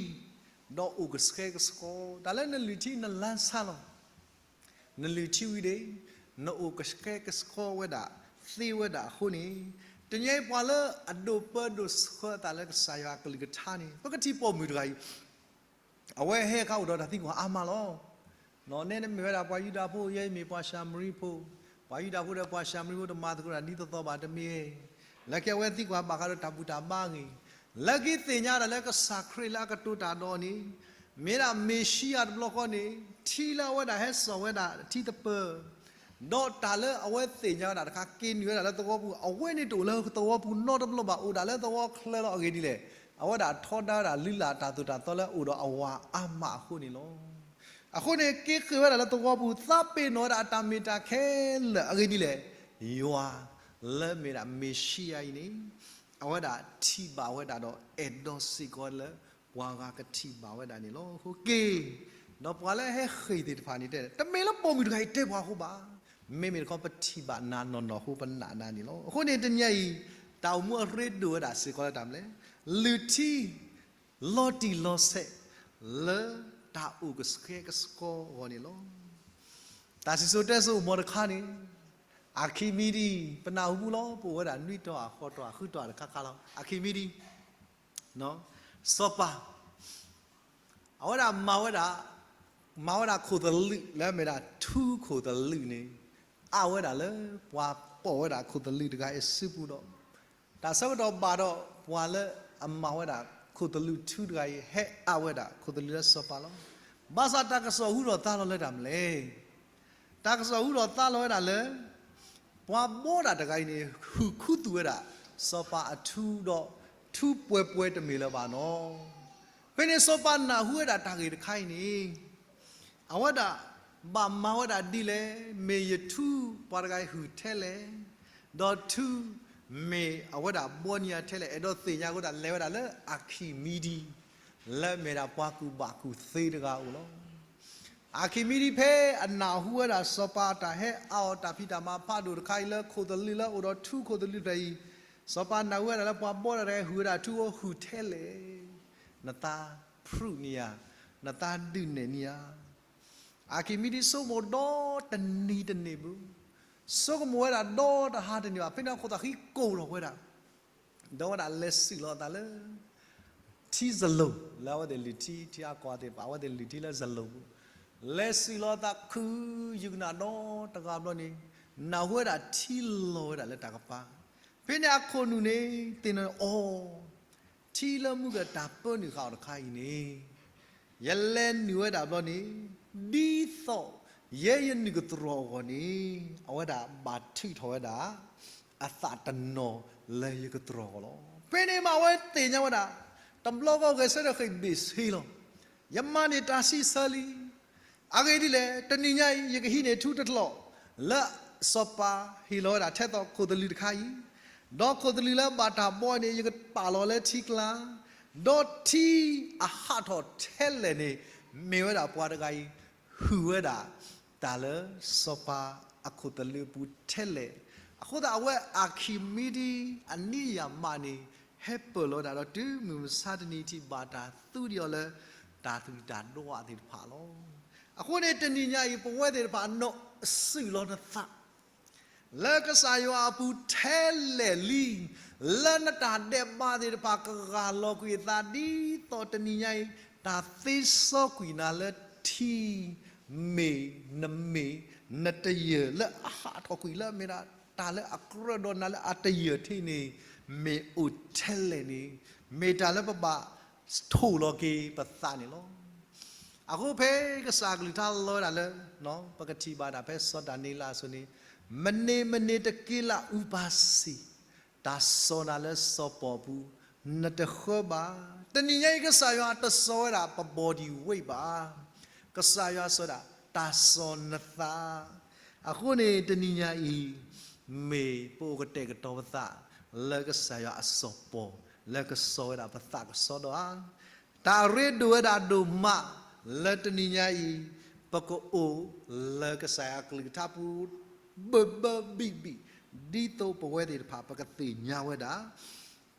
ဒီးအိၣ်ကဆှဲကဆှီ, တၢ်လၢနလုၢ်ထံနလါဆါလီၤ. နလုၢ်ထံဝံၤန့ၣ် နအိၣ်ကဆှဲကဆှီဝဲဒၣ် သ့ဝဲဒၣ်အဃိန့ၣ်, တနံၤအံၤပှၤလၢအဒိးပၢဒိးဆှၢအသးလၢကစၢ်ယွၤအကလုၢ်ကထါန့ၣ် ပကထံၣ်ပိာ်မုၣ်တဂၤအံၤ အဝဲဟဲခါအိၣ်ဒီးတၢ်သံကွၢ်အါမးလီၤ. နဲနမ့ၢ်ဝဲဒၣ်ပှၤယူဒၤဖိ, ယဲမ့ၢ်ပှၤၡၤမရံဖိ, ပှၤယူဒၤဖိဒီးပှၤၡၤမရံဖိတမၤသကိးတၢ်ဒ်သိးသိးဘၣ်တမ့ၢ်, လၢခံအဝဲသံကွၢ်ဘၣ်ဃးဒီးတၢ်ဘူၣ်တၢ်ဘါအဂ့ၢ်, လၢခံသ့ၣ်ညါဒၣ်လၢကစၢ်ခရံာ်လၢအကတိၤတၢ်ဒီးအီၤန့ၣ် မ့ၢ်ဒၣ်မ့ၤၡံယၤတဘျီဃီန့ၣ် ထံလၢအဝဲဒၣ်ဟဲစိာ်ဝဲဒၣ်ထံသပၢၤ ဒီးတၢ်လၢအဝဲသ့ၣ်ညါဝဲဒၣ်တခါ က့ၤနုာ်ဝဲဒၣ်လၢသဝီပူၤ, အဝဲန့ၣ်တအိၣ်လၢသဝီပူၤနီတဘျီဘၣ်, အိၣ်ဒၣ်လၢသဝီချၢလီၤ. အဂ့ၢ်ဒ်လဲၣ်, အဝဲဒၣ်ထီဒါဝဲဒၣ်လုၢ်လၢ်တၢ်သိၣ်တၢ်သီလၢအအိၣ်ဒီးအဝၤအါမးအဃိန့ၣ်လီၤ. အဃိန့ၣ် က့ၤဃ့ၢ်ဝဲဒၣ်လၢသဝီပူၤ သးပ့ၤနီၣ်ဝဲဒၣ်အတၢ်မ့ၢ်တၢ်ခဲလၢာ်. အဂ့ၢ်ဒ်လဲၣ်, ယွၤလၢမ့ၢ်ဒၣ်မ့ၤၡံယၤအံၤန့ၣ် အဝဲဒၣ်ထံၣ်ဘၣ်ဝဲဒၣ်ဒီးအဲၣ်ဒိးစ့ၢ်ကီးလၢ ပှၤဂၤကထံၣ်ဘၣ်ဝဲဒၣ်န့ၣ်လီၤ. အဃိက့ၤ ဒီးပှၤလၢဟဲဃ့ၢ်သ့ၣ်တဖၣ်န့ၣ်တဲ တမ့ၢ်လၢပိာ်မုၣ်တဂၤအံၤတဲပှၤအဃိဘၣ်. မ့မ့ၢ်တခီပထံၣ်ဘၣ်နၤနီၢ်နီၢ်အဃိပနာ်နၤန့ၣ်လီၤ. အဃိန့ၣ်တနံၤအံၤ တၢ်အိၣ်မူအရ့ဒိၣ်ဝဲဒၣ်စ့ၢ်ကီးလၢတၢ်မနုၤလဲၣ်, လုၢ်ထံ လီၤတံၢ်လီၤဆဲး လၢတၢ်အိၣ်ကဆှဲကဆှီအဂီၢ်န့ၣ်လီၤ. တၢ်စံၣ်စိၤတဲစိၤအိၣ်မီၤတခါန့ၣ် အခံမံၤဒံး ပနၢ်ဟူမူလီၤ ပအိၣ်ဝဲဒၣ်နွံတီၤဧါ ဃိးတီၤဧါ ဃုတီၤဧါတခါခါလီၤ. အခံမံၤဒံး စီၤပၤ အဝဲဒၣ်မၤဝဲဒၣ် မၤဝဲဒၣ်ခိၣ်သလုးလၢအမ့ၢ်ဒၣ်ထူခိၣ်သလုးန့ၣ် အါဝဲဒၣ်လၢပှၤပိာ်ဝဲဒၣ်ခိၣ်သလုးတဂၤအစုပူၤဒီး တၢ်ဆၢကတီၢ်ဘၣ်ဒီးပှၤလၢအမၤဝဲဒၣ်ခိၣ်သလုးထူတဂၤအံၤ ဟဲအါဝဲဒၣ်ခိၣ်သလုးလၢစီၤပၤလီၤ. ဘၣ်ဆၣ်တၢ်ကစီၣ်ဟူထီၣ်သါလီၤလၢတၢ်မနုၤလဲၣ်. တၢ်ကစီၣ်ဟူထီၣ်သါလီၤဝဲဒၣ်လၢ ပှၤဘီဒၣ်တဂၤအံၤန့ၣ် ဟုၣ်ခူသူၣ်ဝဲဒၣ် စီၤပၤအထူဒီး ထူပှဲၤပှဲၤတမ့ၢ်လၢၤဘၣ်နီၤ. ဖဲန့ၣ်စီၤပၤနၢ်ဟူဝဲဒၣ်တၢ်ဂ့ၢ်တခါအံၤန့ၣ် အဝဲဒၣ်ဘၣ်မၤဝဲဒၣ်ဒ်လဲၣ်, မ့ၢ်ယထူပှၤတဂၤအံၤဟုၣ်ထဲလဲၣ်, ဒီးထူမ့ၢ်အဝဲဒၣ်ဘီန့ၢ်ယၤထဲလဲၣ်, အဲၣ်ဒိးသ့ၣ်ညါအဃိဒၣ်လဲၤဝဲဒၣ်လၢအခံမံၤဒံ လၢအမ့ၢ်ဒၣ်ပှၤကူၣ်ဘၣ်ကူၣ်သ့တဂၤအအိၣ်လီၤ. အခံမံၤဒံဖဲအနၢ်ဟူဝဲဒၣ်စီၤပၤအတၢ်ဟဲအါအီၤတၢ်ဖံးတၢ်မၤဖးဒိၣ်တခါအံၤ လၢခိၣ်သလုးလၢအိၣ်ဒီးထူခိၣ်သလုးတဖျၢၣ်အံၤ, စီၤပၤနၢ်ဟူဝဲဒၣ်လၢပှၤဘီဒၣ်တဂၤဟုၣ်ဝဲဒၣ်ထူအီၤဟုၣ်ထဲလဲၣ်, နသးဖရုးန့ၢ်ဧါ, နသးဒုးနဲၣ်န့ၢ်ဧါ. အခံမံၤဒံဆိကမိၣ်ဒီတနံၤတန့ၢ်ဘၣ်, ဆိကမိၣ်ဝဲဒၣ်ဒီတဟါတန့ၢ်ဘၣ်, ဖဲန့ၣ်အခိၣ်သးဃံကိၢ်ထီၣ်ဝဲဒၣ် ဒီးဝဲဒၣ်လဲၤစံၣ်လီၤအသးလၢ ထံစလိၣ် လၢအဝဲသ့ၣ်လုၢ်ထံ ထံအကီၢ်သ့ၣ်တဖၣ် အဝဲသ့ၣ်လုၢ်ထံလၢစလိၣ်ပူၤ, လဲၤစံၣ်လီၤအသးခုယုၢ်ကနၣ်ဒီတဂၤဘျီန့ၣ်, နၢ်ဟူဝဲဒၣ်ထံလီၤဝဲဒၣ်လၢတၢ်ကပၤ, ဖဲန့ၣ်အခိၣ်နူာ်န့ၣ် သ့ၣ်နီၣ်အီၤ ထံလၢမူကတၢ်ပၢနုာ်ဃာ်အီၤတခါအံၤန့ၣ် ယလဲၤနုာ်ဝဲဒၣ်ဘျီန့ၣ် ဒ်သိးယဲယနုာ်ကတြီၤအဂီၢ်န့ၣ် အဝဲဒၣ်ဘၣ်ထုးထီၣ်ဝဲဒၣ် အသးတနီၤလၢယကတြီၤအဂီၢ်လီၤ. ဖဲန့ၣ်မးအဝဲသ့ၣ်ညါဝဲဒၣ် တဘျီဃီဂဲၤဆၢထၢၣ်ဃ့ၢ်ဘ့ၣ်ဆ့လီၤ. ယမၤန့ၢ်တၢ်စံးဆၢလံ. အဂ့ၢ်ဒ်လဲၣ်, တနံၤညါအံၤ ယကဟံးန့ၢ်ထူတကျီၣ် လၢစီၤပၤဟ့ၣ်လီၤဝဲဒၣ်ထဲသိးခိၣ်သလုးတခါအံၤ, ဒီးခိၣ်သလုးလၢဘၣ်တၢ်ဘီန့ၣ် ယကပာ်လီၤလၢထံကျါ, ဒီးထံအဟးထီၣ်ထဲလဲၣ်န့ၣ် မ့ၢ်ဝဲဒၣ်ပှၤတဂၤအံၤ ဟုၣ်ဝဲဒၣ် တၢ်လၢစီၤပၤအခိၣ်သလုးအပူၤထဲလဲၣ်. အဃိသတးအဝဲအခံမံၤဒံအနံၣ်ယၤမးန့ၣ် ဟဲပၢၢ်လီၤဝဲဒၣ်ဒီးတုၤမုၢ်မဆါတနံၤထံၣ်ဘၣ်တၢ်သူဒံးအီၤလၢ တၢ်သူၣ်တၢ်ဒိၣ်သ့ၣ်တဖၣ်လီၤ. အဃိန့ၣ်တနံၤညါအံၤ ပဝဲသ့ၣ်တဖၣ်အနီၢ်စံၣ်လီၤနသး လၢကစၢ်ယွၤအပူၤထဲလဲၣ်လံ, လၢနတၢ်ဒဲးဘးသ့ၣ်တဖၣ်ကဂၢ်လီၤကွံာ်အသးဒ်သိးတနံၤညါအံၤ တၢ်သ့စီကွံာ်နၤလၢထံ မ့ၢ်နမ့ၢ်နတယၢၢ်လၢအဟးထီၣ်ကွံာ်လၢအမ့ၢ်ဒၣ်တၢ်လၢအကြၢးဒီးနၤလၢအတယၢၢ်ထံန့ၣ် မ့ၢ်အိၣ်ထဲလဲၣ်န့ၣ် မ့ၢ်တၢ်လၢပဘၣ် ထိၣ်လီၤက့ၤပသးန့ၣ်လီၤ. အဃိဖဲကစၢ်အကလုၢ်ကထါလီၤဝဲဒၣ်လၢ ပကထံၣ်ဘၣ်ဒၣ်ဖဲစီၤဒၤနံးယ့လးအစိၤန့ၣ်, မနုၤမနုၤတက့လၢအအုၣ်ပာ်စ့ၢ် တၢ်စီၤနၤလၢစီၤပီာ်ပူၤ, နတဃၢဘၣ်. တနံၤညါအံၤ ကစၢ်ယွၤတစီၤဝဲဒၣ်ပ body weight ဘၣ်. ကစၢ်ယွၤစီၤဒၣ်တၢ်စီၤနသး. အဃိန့ၣ် တနံၤညါအံၤ မ့ၢ်ပအိၣ်ကတဲာ်ကတီၤပသး လၢကစၢ်ယွၤအစီၤပီာ် လၢကစီၤဝဲဒၣ်ပသးကစီဒီဧါ. တၢ်ရ့ဒိၣ်ဝဲဒၣ်ဒိၣ်မး လၢတနံၤညါအံၤ ပကအိၣ်လၢကစၢ်ယွၤအကလုၢ်ကထါပူၤ ဘၢဘၢဘံၣ်ဘံၣ်, ဒ်သိးပဝဲသ့ၣ်တဖၣ် ပကသ့ၣ်ညါဝဲဒၣ်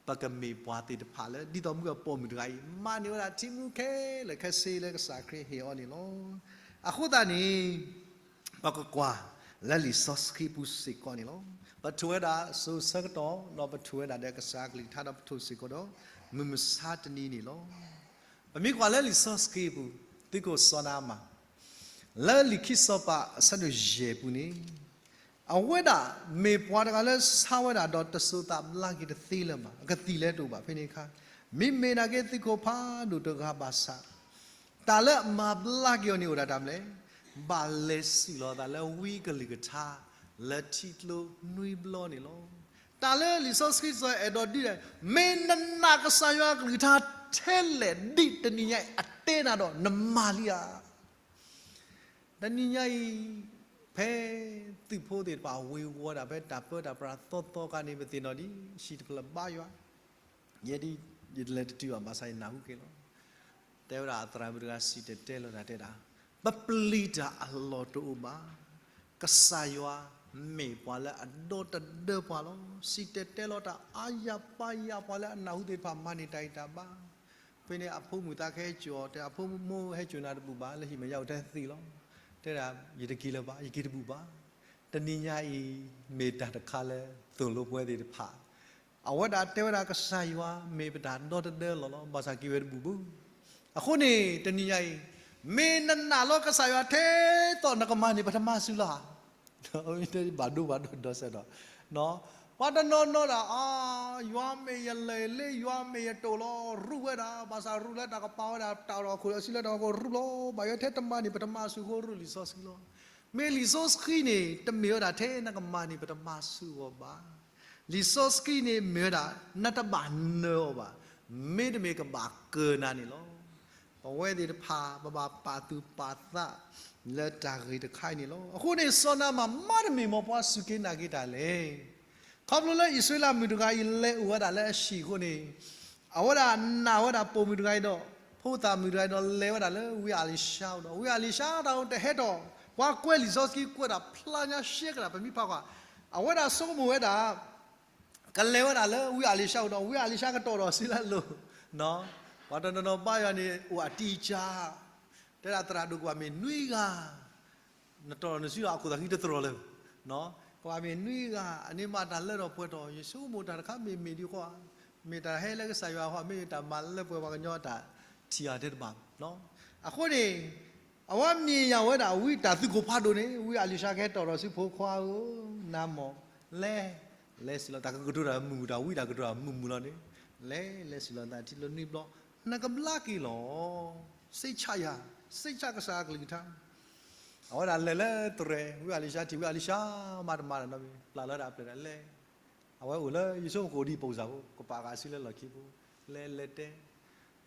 ပကမ့ၢ်ပှၤသ့ၣ်တဖၣ်လၢ ဒ်သိးမုၢ်အပိာ်မုၣ်တဂၤအံၤ မၤန့ၢ်ဝဲဒၣ်ထံမူခဲလၢာ်ခဲဆ့လၢကစၢ်ခရံာ်ဟ့ၣ်အီၤန့ၣ်လီၤ. အဃိသတးန့ၣ် ပကကွၢ်လၢလံာ်စီဆှံပူၤစ့ၢ်ကီးန့ၣ်လီၤ. ပထိၣ်ဝဲဒၣ်စိၤဆၢကတီၢ် ဒီးပထိၣ်ဝဲဒၣ်ဒီးကစၢ်အကလုၢ်ကထါဒီးပထိၣ်စ့ၢ်ကီးဒီး မုၢ်မဆါတနံၤန့ၣ်လီၤ. ပမ့ၢ်ကွၢ်လၢလံာ်စီဆှံပူၤ သုးခိၣ်စီၤနၤအမၣ် လၢလံာ်ခံစီၤပၤအဆၢဒိၣ်ယဲၢ်ပူၤန့ၣ် အဝဲဒၣ်မ့ၢ်ပှၤတဂၤလၢဆါဝဲဒၣ်ဒီးတစိၤသးဘျါက့ၤတသ့လၢၤဘၣ်. အကသံၣ်လဲၤတအိၣ်ဘၣ် ဖဲန့ၣ်အခါ, မ့မ့ၢ်နာ်က့သုးခိၣ်ဖးဒိၣ်တဂၤဘၣ်ဆၣ် တၢ်လၢအမၤဘျါက့ၤအီၤန့ၣ်အိၣ်ဒၣ်တၢ်မနုၤလဲၣ်, ဘၣ်လဲၤစံၣ်လီၤသးလၢဝံအကလုၢ်ကထါ လၢထံကျိနွံဘျီန့ၣ်လီၤ. တၢ်လၢလံာ်စီဆှံစ့ၢ်အဲၣ်ဒိးဒုးဒၣ်, မ့ၢ်နနာ်ကစၢ်ယွၤအကလုၢ်ကထါထဲလဲၣ်ဒ်တနံၤညါအံၤအတဲနၤဒီး နမၤလံဧါ. တနံၤညါအံၤ ဖဲသုးဖိသ့ၣ်တဖၣ်ဝ့ၤဝီၤဒၣ်ဖဲတၢ်ပၢတၢ်ပြးသီသီခါန့ၣ် ပသ့ၣ်နီၣ်ဒံး ဟံၣ်တဖျၢၣ်ဘါယွၤ, ယဲဒ်ယတလဲၤတတုၤဘၣ် ဘၣ်ဆၣ်ယနၢ်ဟူက့ၤလီၤ. တဲဝဲဒၣ်အသရၣ်မုၣ်တဂၤစံၣ်တဲၤတဲလီၤတၢ်တဲဒၣ်, ပပျံၤတၢ်အလီၢ်တအိၣ်ဘၣ်. ကစၢ်ယွၤမ့ၢ်ပှၤလၢအဒီတဒၢပှၤလီၤ. စံၣ်တဲၤတဲလီၤတၢ်အါယၤပါယၤ ပှၤလၢအနၢ်ဟူသ့ၣ်တဖၣ်မၤန့ၢ်တၢ်ဂံၢ်တၢ်ဘါ. ဖဲန့ၣ်အဖိမုၣ်သးကဟဲစိာ်အီၤ တဲအဖိမိၢ်ဟဲစိာ်နၤတဘူၣ်ဘၣ် လၢဟံၣ်မဲာ်ညါအိၣ်ထဲသ့လီၤ. တဲဒၣ် ယတက့ၤလၢၤဘၣ် ယက့ၤတဘူၣ်ဘၣ်. တနံၤညါအံၤ မ့ၢ်တၢ်တခါလၢသိၣ်လိပဝဲသ့ၣ်တဖၣ် အဝဲဒၣ်တဲဝဲဒၣ်ကစၢ်ယွၤမ့ၢ်ပတၢ်ဒီတဒၢလီၢ်လီၤ. ဘၣ်ဆၣ်က့ၤဝဲတဘူၣ်ဘၣ်. အဃိန့ၣ် တနံၤညါအံၤ မ့ၢ်နနာ်လီၤကစၢ်ယွၤထဲသိးနကမၤန့ၢ်ပထမစုလီၤဧါ. ဘၣ်ဒိဘၣ်ဒိဒီးစဲးဒီး ပှၤတနီၤနီၤဒၣ် အါ ယွၤမ့ၢ်ယလဲၤလ့ ယွၤမ့ၢ်ယတိာ်လီၤ ရူၢ်ဝဲဒၣ် ဘၣ်ဆၣ်ရူၢ်လၢတၢ်ကပၤဝဲဒၣ် တၢ်အိၣ်ဒီးခိၣ်ဒီးစံးလၢတၢ်ကီၢ်ရူၢ်လီၤ. ဘၣ်ယွၤထဲတမၤန့ၢ်ပထမစုအဃိ ရူၢ်လံာ်စီဆှံလီၤ. မ့ၢ်လံာ်စီဆှံန့ၣ် တမ့ၢ်ဝဲဒၣ်ထဲနကမၤန့ၢ်ပထမစုအဂီၢ်ဘၣ်. လံာ်စီဆှံန့ၣ်မ့ၢ်ဝဲဒၣ် နတဘၣ်နၢၤအီၤဘၣ်. မ့တမ့ၢ်ကဘၣ်ကၢၤနၤန့ၣ်လီၤ. ပဝဲသ့ၣ်တဖၣ် ပဘၣ်ပာ်သူၣ်ပာ်သး လၢတၢ်ဂ့ၢ်တခါအံၤန့ၣ်လီၤ. အဃိန့ၣ် စီၤနၤအမၣ်မ့ၢ်တမ့ၢ်မ်ပှၤစူၢ်က့ၤနာ်က့ၤတၢ်လဲၣ်. ခီဖျိလၢအံၣ်စရ့လးမုၣ်တဂၤအံၤလဲၤအိၣ်ဝဲဒၣ်လၢအဟံၣ်အဃိန့ၣ် အဝဲဒၣ်နာ်ဝဲဒၣ်ပိာ်မုၣ်တဂၤအံၤဒီး ဖိသၣ်မုၣ်တဂၤအံၤဒီး လဲၤဝဲဒၣ်လၢဝံအၤလံၤၡါအအိၣ်ဒီး ဝံအၤလံၤၡါတၢ်အိၣ်တဟဲထီၣ် ပှၤကွဲးလံာ်စီဆှံကွဲးတၢ်ဖျါညါရှဲကဒၣ် ပမ့ၢ်ဖးကွၢ် အဝဲဒၣ်ဆိကမိၣ်ဝဲဒၣ် ကလဲၤဝဲဒၣ်လၢဝံအၤလံၤၡါအအိၣ်ဒီး ဝံအၤလံၤၡါကတီၢ်ထီၣ်စုလၢအလိၤ, ပှၤတနီၤနီၤဘါယွၤန့ၣ် အိၣ်အတံၢ်ကၢ် တဲဒၣ်သရၣ်ဒိၣ်ကဘၣ်မ့ၢ်နွံဂၤ နတီၢ်ထီၣ်နစုဒီးအခိၣ်သးဃံတသရိာ်လၢၤ, ကဘၣ်မ့ၢ်နွံဂၤ အန့ၣ်မ့ၢ်တၢ်လၢထီၣ်ပှဲၤထီၣ် ယဆိကမိၣ်တၢ်တခါမ့ၢ်မ့ၢ်ဒ်ဃီဧါ, မ့ၢ်တၢ်ဟဲလၢကစၢ်ယွၤဃီ မ့ၢ်တၢ်မၤလၢပှဲၤပှၤကညီတၢ်ထံၣ်အီၤတဲတဘၣ်, အဃိန့ၣ် အဝဲမ့ၢ်ယၤဝဲဒၣ်ဝံတၢ်သုးခိၣ်ဖးဒိၣ်န့ၣ် ဝံအၤလံၤၡါကဟဲတီၣ်ထီၣ်ဆူဖိခွါဧၢ, နၤမ့ၢ်လဲၤ, လဲၤစံၣ်လီၤသးကကတိၤတၢ်မုာ်မုာ် တၢ်ဝံတၢ်ကတိၤတၢ်မုာ်မုာ်လီၤန့ၣ်, လဲၤလဲၤစံၣ်လီၤသးထံကျိနွံဘျီ, နကဘျါက့ၤလီၤ, စိတ်ချရ, စိတ်ချကစၢ်အကလုၢ်ကထါ အဝဲဒၣ်လဲၤလၢတြဲၤ ဝံအၤလံၤၡါထံၣ် ဝံအၤလံၤၡါမၤတမၤတၢ်နီတမံၤ ပျၢ်လီၤဝဲဒၣ်အပျဲၢ်ဒၣ်လဲၤ, အဝဲအိၣ်လၢယဆိကမိၣ်ကအိၣ်ဒံးပိၢ်စၢ်ဖိ ကပာ်ဃာ်စုလၢလီၢ်ခံဖိ, လဲၤလဲၤတဲ,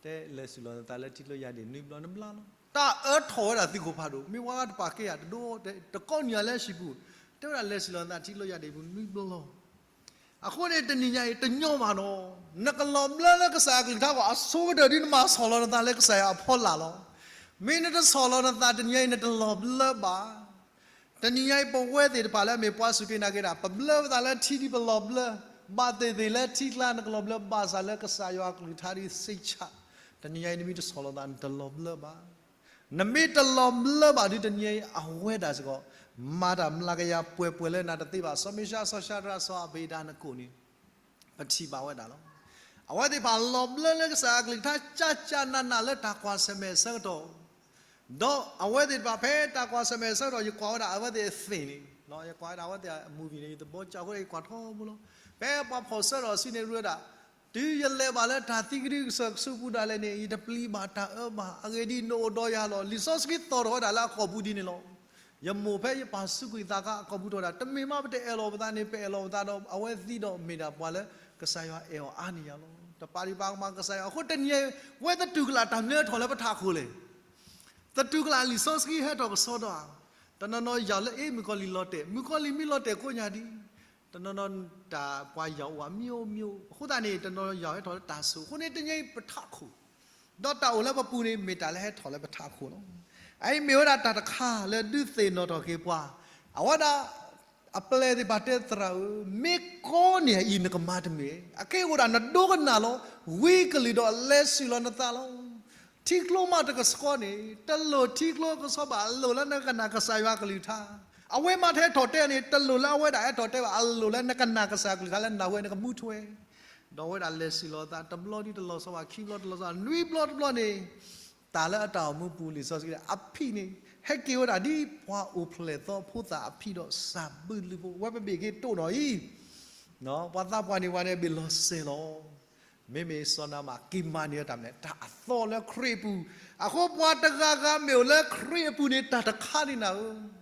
တဲလဲၤစံၣ်လီၤသးလၢထံကျိယါဒ့ၣ်နွံဘျီနဘျါလီၤ, တၢ်အၢထီၣ်ဝဲဒၣ်သုးခိၣ်ဖးဒိၣ် မ့ၢ်ဝဲတပာ်ကဲယၤတဒိ တကိးနံၤယၤလၢဟံၣ်ပူၤ, တဲဝဲဒၣ်လဲၤစံၣ်လီၤသးထံကျိယါဒ့ၣ်ပူၤနွံဘျီလီၤ အဃိန့ၣ် တနံၤညါအံၤတညီဘၣ်နီၤ, နကလီၤဘျၢလၢကစၢ်အကလုၢ်ကထါဂီၢ် အဆိကတၢၢ်ဒ်နမၤဆီၣ်လီၤနသးလၢကစၢ်ယွၤအဖီလာ်လီၤ. မ့ၢ်နတဆီၣ်လီၤနသးတနံၤညါအံၤ နတလီၤဘျၢဘၣ်. တနံၤညါအံၤ ပဝဲသ့ၣ်တဖၣ်လၢအမ့ၢ်ပှၤစူၢ်က့ၤနာ်က့ၤတၢ် ပဘျၢပသးလၢထံဒ်ပလီၤဘျၢ, ဘၣ်သ့ၣ်သ့ၣ်လၢထံကျါ နကလီၤဘျၢဘၣ်ဆၣ်လၢကစၢ်ယွၤအကလုၢ်ကထါဒ်စိတ်ချ, တနံၤညါအံၤ နမ့ၢ်တဆီၣ်လီၤသး နတလီၤဘျၢဘၣ်. နမ့ၢ်တလီၤဘျၢဘၣ်ဒ်တနံၤအံၤ အဝဲဒၣ်စ့ၢ်ကီး မၤတၢ်မျးကယၤပှဲၤပှဲၤလၢနၤတသ့ဘၣ်. စီၤမံၤၡါ စီၤၡါဒြး စီၤအဘ့းနကိၣ်န့ၣ် ပထံၣ်ဘၣ်ဝဲဒၣ်လီၤ. အဝဲသ့ၣ်တဖၣ်လီၤဘျၢလၢကစၢ်အကလုၢ်ကထါ ကၢ်ကၢ်နးနးလၢတၢ်ကွၢ်ဆၢၣ်မဲာ်အဆၢကတီၢ်, ဒီးအဝဲသ့ၣ်တဖၣ်ဖဲတၢ်ကွၢ်ဆၢၣ်မဲာ်အဆၢကတီၢ် ယကွၢ်ဝဲဒၣ်အဝဲသ့ၣ်အသ့ၣ်န့ၣ်, ယကွၢ်ဝဲဒၣ်အဝဲသ့ၣ်အ movie န့ၣ် ယသဘောကျအဃိ ယကွၢ်ထီဘိလီၤ. ဖဲပှၤဖီၣ်ဆၢထီၣ်စုန့ၣ် ရူဝဲဒၣ် တုၤယလဲၤဘၣ်လၢတၢ်သံကဒုကစၢၢ်ကဆူးပူၤဒၣ်လဲာ်န့ၣ် ယတပျံၤဘၣ်တၢ်အၢဘၣ်. အဂ့ၢ်ဒ်အံၤ, နအိၣ်ဒီးယၤလီၤ. လံာ်စီဆှံသီၣ်ထီၣ်ဝဲဒၣ်လၢအကိာ်ပူၤဒ်န့ၣ်လီၤ. ယမိၢ်ဖဲယပၢ်စူးကွံာ်သးခါအကိာ်ပူၤထီၣ်ဝဲဒၣ်, တမ့ၢ်မးပတအဲၣ်လီၤပသးန့ၣ် ပအဲၣ်လီၤပသးဒီး အဝဲသံဒီးမ့ၢ်ဒၣ်ပှၤလၢကစၢ်ယွၤအဲၣ်အီၤအါန့ၢ်ယၤလီၤ. တပာ်ဒံးပာ်ကမၣ်ကစၢ်ယွၤ. အဃိတနံၤအံၤ ဝဲသတူၢ်ကလာ်တၢ်မနုၤဟဲထီၣ်လၢပထးခိၣ်လဲၣ်. သတူၢ်ကလာ်လံာ်စီဆှံဟဲထီၣ်ကဆှီဒီးဧါ. တနီၤနီၤယၤလၢအ့ၣ် မုၣ်ကီၤလံၢ်လီၤတဲာ်, မုၣ်ကီၤလံၢ်မ့ၢ်လီၤတဲာ်ကိးညါဒ် တနီၤနီၤတၢ်ပှၤယၤအိၣ်အါ မျိုးမျိုး, အဃိသတးန့ၣ် တနီၤနီၤယၤဟဲထီၣ်လၢတၢ်ဆိၣ်, အဃိန့ၣ်တနံၤအံၤပထးခိၣ် ဒီးတၢ်အိၣ်လၢပပူၤန့ၣ် မ့ၢ်တၢ်လၢဟဲထီၣ်လၢပထးခိၣ်လီၤ. အအံၤမ့ၢ်ဝဲဒၣ်တၢ်တခါလၢဒုးသ့ၣ်နီၣ်ထီၣ်က့ၤပှၤ, အဝဲဒၣ် အပျဲၢ်သ့ၣ်တဖၣ်တဲသရၣ်ဧၢ, မ့ၢ်ကီန့ၢ်အံၤနကမၤတမ့ၢ်, အက့ၢ်အိၣ်ဒၣ်နဒိကနၣ်လီၤ, ဝံကလုာ်ဒီးလဲၤဆူၣ်လီၤနသးလီၤ. ထံကျိမးတကဆှီန့ၣ် တလိၣ်ထံကျိကဆှီဘၣ်, အလိၣ်လၢနကနၣ်ကစၢ်ယွၤကလုၢ်ကထါ. အဝဲမးတဟဲထီၣ်တဲန့ၣ် တလိၣ်လၢအဝဲဒၣ်ဟဲထီၣ်တဲဘၣ်, အလိၣ်လၢနကနၣ်ကစၢ်ယွၤကလုၢ်ကထါလၢနၢ်ဟူဝဲနကမူထွဲ ဒီးအဝဲဒၣ်လဲၤဆူၣ်လီၤသး, တဘျီဒ်တလီၤဆီဘၣ်, ခံဘျီတလီၤဆီ, နွံဘျီတဘျီန့ၣ် တၢ်လၢအတၢ်အိၣ်မူပူၤ လံာ်စီဆှံတဲ အဖံးန့ၣ် ဟဲက့ၤဝဲဒၣ်ဒ်ပှၤအိၣ်ဖျဲၣ်သီဖိသၣ်အဖံးဒီးစၢ်ဘုလုၢ်ဖိ, ဝဲပဘ့ၣ်က့ၤတိၢ်နီၣ်အံၤ ပှၤသးပှၢ်န့ၣ် ပှၤန့ၣ်ဘ့ၣ်လီၤစဲၤလီၤ. မ့မ့ၢ်စီၤနၤမၣ်က့ၤမၤန့ၢ်ဝဲတၢ်မနုၤလဲၣ်, တၢ်အသီလၢခရံာ်အပူၤ. အဃိပှၤတဂၤဂၤမ့ၢ်အိၣ်လၢခရံာ်အပူၤန့ၣ် တၢ်တခါန့ၣ်နၤဧၢ.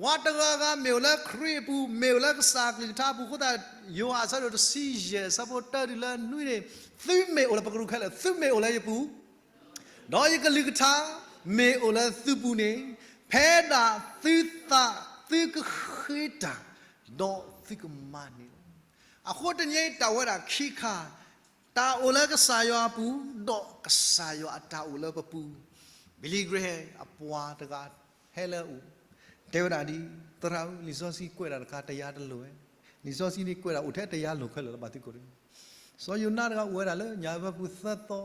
ပှၤတဂၤဂၤမ့ၢ်အိၣ်လၢခရံာ်အပူၤ, မ့ၢ်အိၣ်လၢကစၢ်ကလုၢ်ကထါအပူၤအဃိသတး, ယိၤဟၣ်အဆၢဒိၣ်တဆံယဲၢ် အဆၢဖိတၢတုၤလၢနွံန့ၣ်, သုမ့ၢ်အိၣ်လၢ ပကရူၢ်ခဲလၢာ်, သုမ့ၢ်အိၣ်လၢယပူၤ ဒီးယကလုၢ်ကထါမ့ၢ်အိၣ်လၢသုပူၤန့ၣ်, ဖဲဒၣ်သုသးသုကဃ့တၢ်, ဒီးသုကမၤန့ၢ်လီၤ. အဃိတနံၤအံၤ တၢ်ဝဲဒၣ်ခံခါ, တၢ်အိၣ်လၢကစၢ်ယွၤအပူၤ, ဒီးကစၢ်ယွၤအတၢ်အိၣ်လၢပပူၤ. Billy Graham အပှၤတဂၤဟဲလၢအအိၣ်, တဲဝဲဒၣ်ဒ်, သရၣ်ဧၢ, လံာ်စီဆှံကွဲးတၢ်တခါ တယါတလိၤဝဲ, လံာ်စီဆှံန့ၣ်ကွဲးဒၣ်အိၣ်ထဲတယါလိၤခဲလၢာ်လၢဘၣ်သုကိးန့ၣ်, စီၤယိၤနါတဂၤအိၣ်ဝဲဒၣ်လၢညၣ်အၢဖၢပူၤသၢသီ,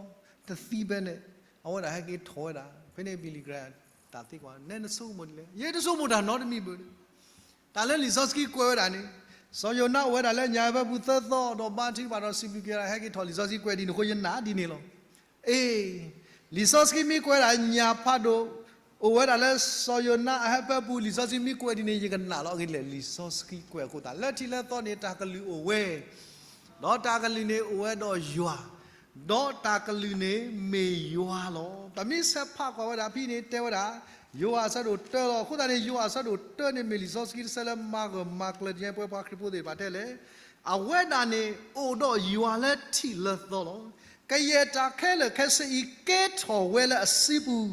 တသံဖဲန့ၣ်, အဝဲဒၣ်ဟဲက့ၤထီၣ်ဝဲဒၣ်, ဖဲန့ၣ် Billy Graham တၢ်သံကွၢ်, နဲနဆိကမိၣ်ဒ်လဲၣ်. ယဲတဆိကမိၣ်တၢ်နီတမံၤဘၣ်န့ၣ်, တၢ်လၢလံာ်စီဆှံကွဲးဝဲဒၣ်န့ၣ်, စီၤယိၤနါအိၣ်ဝဲဒၣ်လၢညၣ်အၢဖၢပူၤသၢသီ, ဒီးဘါထုကဖၣ်ဒီးစံးဘျုးက့ၤဒီး ဟဲက့ၤထီၣ်, လံာ်စီဆှံကွဲးဒ်န့ၣ်အဃိ ယနာ်ဒ်န့ၣ်လီၤ. အ့, လံာ်စီဆှံမ့ၢ်ကွဲးဒၣ်ညၣ်ဖးဒိၣ် အိၣ်ဝဲဒၣ်လၢစီၤယိၤနါအဟၢဖၢပူၤ, လံာ်စီဆှံမ့ၢ်ကွဲးဒ်န့ၣ် ယကနာ်လီၤ. အဂ့ၢ်ဒ်လဲၣ်, လံာ်စီဆှံကွဲးအဃိသတး, လၢထံးလၢသီန့ၣ် တၢ်ကလုၢ်အိၣ်ဝဲ, ဒီးတၢ်ကလုၢ်န့ၣ်အိၣ်ဝဲဒီးယွၤ, ဒီးတၢ်ကလုၢ်န့ၣ်မ့ၢ်ယွၤလီၤ. ပမ့ၢ်ဆဲးဖးကွၢ်ဝဲဒၣ်အဖံန့ၣ် တဲဝဲဒၣ်, ယိၤဟၣ်အဆၢဒိၣ်တၢလီၤ. အဃိသတးန့ၣ် ယိၤဟၣ်အဆၢဒိၣ်တၢန့ၣ် မ့ၢ်လံာ်စီဆှံတဆၢလၢမၤဂၢၢ်မၤကျၢၤဒ်ပဝဲပှၤခရံာ်ဖိသ့ၣ်တဖၣ်ထဲလဲၣ်. အဝဲဒၣ်န့ၣ်အိၣ်ဒီးယွၤလၢထံးလၢသီလီၤ. ကယဲၢ်တၢ်ခဲလၢာ်ခဲဆ့အံၤ ကဲထီၣ်ဝဲလၢအစုပူၤ,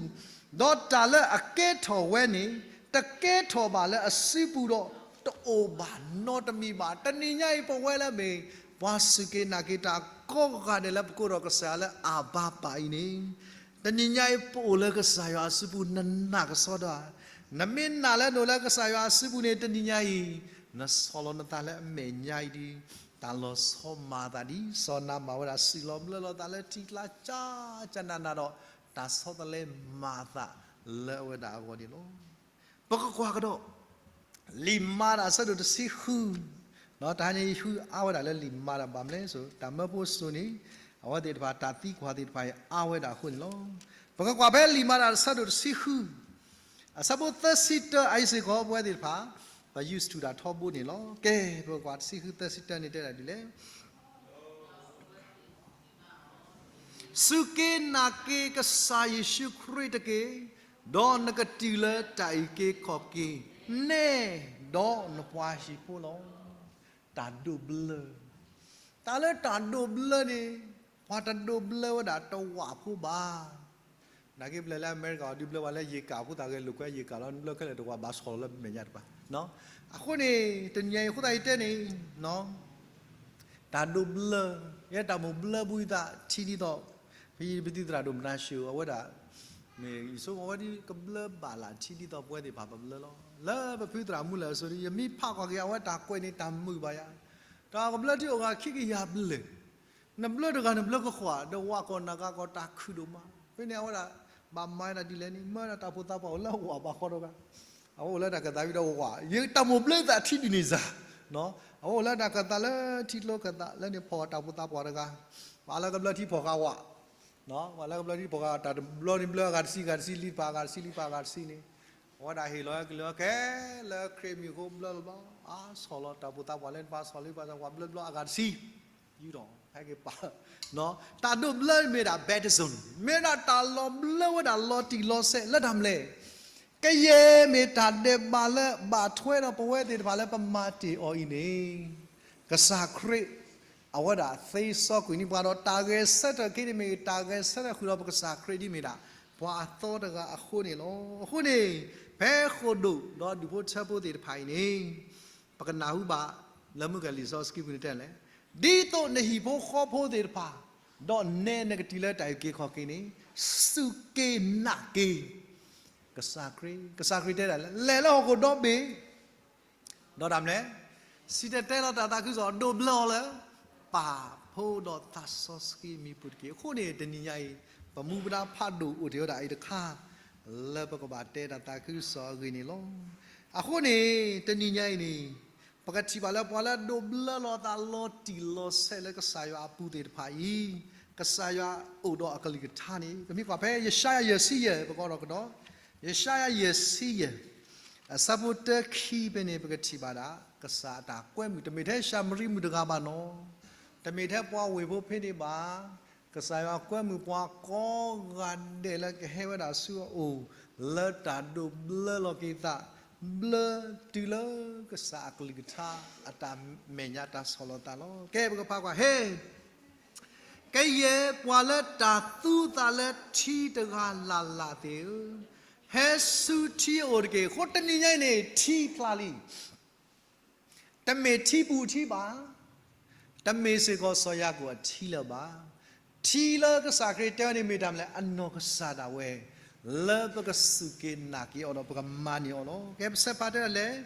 ဒီးတၢ်လၢအကဲထီၣ်ဝဲန့ၣ် တကဲထီၣ်ဘၣ်လၢအစုပူၤဒီး တအိၣ်ဘၣ်နီတမံၤဘၣ်. တနံၤညါအံၤ ပဝဲလၢမ့ၢ် ပှၤစူၢ်က့ၤနာ်က့ၤတၢ်ကိးဂၤဒဲးလၢပကိးဒီးကစၢ်ယွၤလၢအဘၤပၤအံၤန့ၣ်, တနံၤညါအံၤ ပအိၣ်လၢကစၢ်ယွၤအစုပူၤ နနာ်ကစီဒီဧါ. နမ့ၢ်နာ်လၢနအိၣ်လၢကစၢ်ယွၤအစုပူၤန့ၣ် တနံၤညါအံၤ နဆီၣ်လီၤနသးလၢအမဲာ်ညါအံၤဒီး တၢ်လီၤဆီမၤအသးဒ်စီၤနၤမၣ်ဝဲဒၣ် စံၣ်လီၤဘျၢလီၤသးလၢထံကျါ ကၠၢကၠၢနးနးဒီး တၢ်ဆီတလဲမၤအသးလၢအဝဲဒၣ်အဂီၢ်န့ၣ်လီၤ. ပကကွၢ်ကဒီး လံာ်မၤတၢ်အဆၢဒိၣ်တဆံဃု, တဟါညါအံၤ ယဃုအါဝဲဒၣ်လၢလံာ်မၤတၢ် ဘၣ်မနုၤလဲၣ်, တၢ်မၢဖိစိၤန့ၣ် အဝဲသ့ၣ်တဖၣ် တၢ်သံကွၢ်သ့ၣ်တဖၣ်အံၤ အါဝဲဒၣ်အဃိန့ၣ်လီၤ. ပကကွၢ်ဖဲလံာ်မၤတၢ်အဆၢဒိၣ်တဆံဃု, အဆၢဖိသၢဆံတၢ အအံၤစ့ၢ်ကီး ပဝဲသ့ၣ်တဖၣ် ပ use ထူၣ်တၢ်ထီဘိန့ၣ်လီၤ. ကဲ, ပကကွၢ်တဆံဃု သၢဆံတၢန့ၣ်တဲဒၣ်ဒ်လဲၣ်. စူၢ်က့ၤနာ်က့ၤကစၢ်ယ့ၣ်ၡူးခရံာ်တက့ၢ်, ဒီးနကတုၤလၢတၢ်အုၣ်က့ၤခီၣ်က့ၤ နဲဒီးနပှၤဟံၣ်ဖိလီၤ. တၢ်ဒိးဘျၢ, တၢ်လၢတၢ်ဒိးဘျၢန့ၣ် ပှၤတဒိးဘျၢဝဲဒၣ်တဝၣ်ဖိဘၣ်. နာ်က့ပျဲၢ်လၢအမဲရကၤအီၤ ဒုးဘျၢဝဲလၢယ့ၣ်ကးအဃိသတး ဂဲၤလိာ်ကွဲယ့ၣ်ကးလီၤ, နဘျၢခဲလၢာ်တဝၣ်ဘၣ်ဆီၣ်လီၤလၢမဲာ်ညါတပၤ. အဃိန့ၣ် တနံၤညါအံၤအဃိသတးယတဲန့ၣ် တၢ်ဒိးဘျၢ, ယဲတၢ်မိၣ်ဘျၢဘုသးထံဒ်သိး ဖဲယပသုသရၣ်ဒိၣ်မနၤၡိၣ် အဝဲဒၣ် မ့ၢ်ယဆိကမိၣ်ဝဲဒ်ကဘျၢဘၣ်လၢထံဒ်သိးပဝဲသ့ၣ်တဖၣ်ပဘျၢလီၤ. လၢပဖုသရၣ်မူလၢာ်အစိၤဒီး ယမ့ၢ်ဖးကွၢ်က့ၤအဝဲတၢ်ကွဲးန့ၣ် တၢ်မုာ်ဘၣ်ယၤ, တၢ်ကဘျၢထံအိၣ်ဂၤခံကယၤဘျဲၣ်, နဘျၢတဂၤနဘျၢကကွၢ် ဒီးဝၣ်ကီၢ်နၢ်ကီၢ်တၢ်ခုၣ်ဒိၣ်မး. ဖဲန့ၣ်အဝဲဒၣ် ဘၣ်မၤဒၣ်ဒ်လဲၣ်န့ၣ် မၢဒၣ်တၢ်ဖိသးပှၢ်အိၣ်လၢအဝၣ်ဘၣ်ဃီဒီးဂၤ, အဝဲအိၣ်လၢတၢ်ကသးဝံၤဒီးဝၣ်, ယတၢ်မိၣ်ဘျၢသးထံဒ်န့ၣ်စ့ၢ်, အဝဲအိၣ်လၢတၢ်ကသးလၢထံကျိကသးလၢန့ၣ် ဖီၣ်တၢ်ဖိသးပှၢ်တဂၤ, ပှၤလၢကဘျၢထံဖီၣ်ဃာ်ဝၣ်, ပှၤလၢကဘျၢထံဖီၣ်ဃာ် တၢ်တဘျီန့ၣ်ဘျၢအဂၤတဆံ အဂၤတဆံ လံပာ်အဂၤတဆံ လံပာ်အဂၤတဆံန့ၣ်, အဝဲဒၣ်ဟ့ၣ်လီၤကလၢၤကဲ လၢခရံာ်မံၤအဃိဘျၢလီၤဘျီ, အါဆီၣ်လီၤတၢ်ဖိသးပှၢ်လၢန့ၣ် ပှၤဆီၣ်လံပှၤဆီၣ်ပှၤဘျၢဘျီအဂၤတဆံ ယူၢ်ဒီး ဟဲက့ၤပာ်, တၢ်ဒိးဘျၢမ့ၢ်ဒၣ် baptism မ့ၢ်ဒၣ်တၢ်လီၤဘျၢဝဲဒၣ်လီၤတံၢ်လီၤဆဲးလၢတၢ်မနုၤလဲၣ်. ကယဲၢ်မ့ၢ်တၢ်ဒဲးဘးလၢဘၣ်ထွဲဒီးပဝဲသ့ၣ်တဖၣ်လၢပမၤတ့ၢ်အီၤအံၤန့ၣ်, ကစၢ်ခရံာ် အဝဲဒၣ်သ့စီကွံာ်န့ၢ်ပှၤဒီးတၢ်ဂဲၤဆၢထၢၣ်က့န့ၣ်မ့ၢ်ဂ့ၤ တၢ်ဂဲၤဆၢထၢၣ်ဃုာ်ဒီးပကစၢ်ခရံာ်ဒ်မ့ၢ်ဒၣ် ပှၤအသီတဂၤအဃိန့ၣ်လီၤ. အဃိန့ၣ် ဖဲဃိာ်ဒိၣ်ဒီးဒူၣ်ဖိထၢဖိသ့ၣ်တဖၣ်အံၤန့ၣ် ပကနၢ်ဟူဘၣ် လၢမုၢ်ကလံာ်စီဆှံပူၤန့ၣ်တဲလဲၣ်, ဒ်သိးနဟံၣ်ဖိဃီဖိသ့ၣ်တဖၣ်, ဒီးနဲနကတုၤလၢတၢ်အုၣ်က့ၤခီၣ်က့ၤန့ၣ်, စူၢ်က့ၤနာ်က့ၤ ကစၢ်ခရံာ်, ကစၢ်ခရံာ်တဲဒၣ်လဲၣ်, လဲၤလၢဟီၣ်ခိၣ်ဒီဘ့ၣ် ဒီးတၢ်မနုၤလဲၣ်, စံၣ်တဲၤတဲလီၤတၢ်သးခုကစီၣ် ဒိးဘျၢအီၤလၢ ပၢ်ဖိဒီးသးစီဆှံမံၤပူၤတက့ၢ်. အဃိန့ၣ် တနံၤညါအံၤ ပမူပဒါဖးဒိၣ်အိၣ်တ့ၢ်ဝဲဒၣ်အံၤတခါ လၢပကဘၣ်တဲတၢ်သးခုကစီၣ်အဂ့ၢ်န့ၣ်လီၤ. အဃိန့ၣ် တနံၤညါအံၤန့ၣ် ပကထံၣ်ဘၣ်လၢပှၤလၢဒိးဘျၢလီၤသးလီၤတံၢ်လီၤဆဲးလၢကစၢ်ယွၤအပူၤသ့ၣ်တဖၣ်အံၤ, ကစၢ်ယွၤအိၣ်ဒီးအကလုၢ်ကထါန့ၣ် ပမ့ၢ်ကွၢ်ဖဲယၡါယၤယဲၢ်ဆံယဲၢ် ပကအိးထီၣ်ကဒီး, ယၡါယၤယဲၢ်ဆံယဲၢ် အဆၢဖိတၢခံဖဲန့ၣ် ပကထံၣ်ဘၣ်ဒၣ် ကစၢ်အတၢ်ကွဲမုာ် တမ့ၢ်ထဲၡၤမရံမုၣ်တဂၤဘၣ်နီၤ, တမ့ၢ်ထဲပှၤဝ့ၢ်ဖိဖဲန့ၣ်ဘၣ်, ကစၢ်ယွၤကွဲမုာ်ပှၤကိးဂၤဒဲးလၢကဟဲဝဲဒၣ်ဆူအအိၣ် လၢတၢ်ဒိးဘျၢလီၤက့ၤသး, ဘျၢတုၤလၢကစၢ်အကလုၢ်ကထါ အတၢ်မဲာ်ညါတၢ်ဆီၣ်လီၤသးလီၤ. ကဲပကဖးကွၢ်ဟဲ ကယဲၢ်ပှၤလၢတၢ်သူသးလၢထံတဂၤလၢ်လၢ်သ့ၣ်ဧၢ, ဟဲဆူထံအအိၣ်တက့ၢ်. အဃိတနံၤညါအံၤန့ၣ် ထံဖျါလံ, တမ့ၢ်ထံပူၤအထံဘၣ်, တမ့ၢ်စ့ၢ်ကီးစီၤယၤကိာ်အထံလၢၤဘၣ်. ထံလၢကစၢ်ခရံာ်တဲဝဲန့ၣ်မ့ၢ်တၢ်မနုၤလဲၣ်, အနီၢ်ကစၢ်ဒၣ်ဝဲ လၢပကစူၢ်က့ၤနာ်က့ၤအီၤဒီးပကမၤန့ၢ်အီၤလီၤ. ကဲပဆၢဖးတဲဒ်လဲၣ်,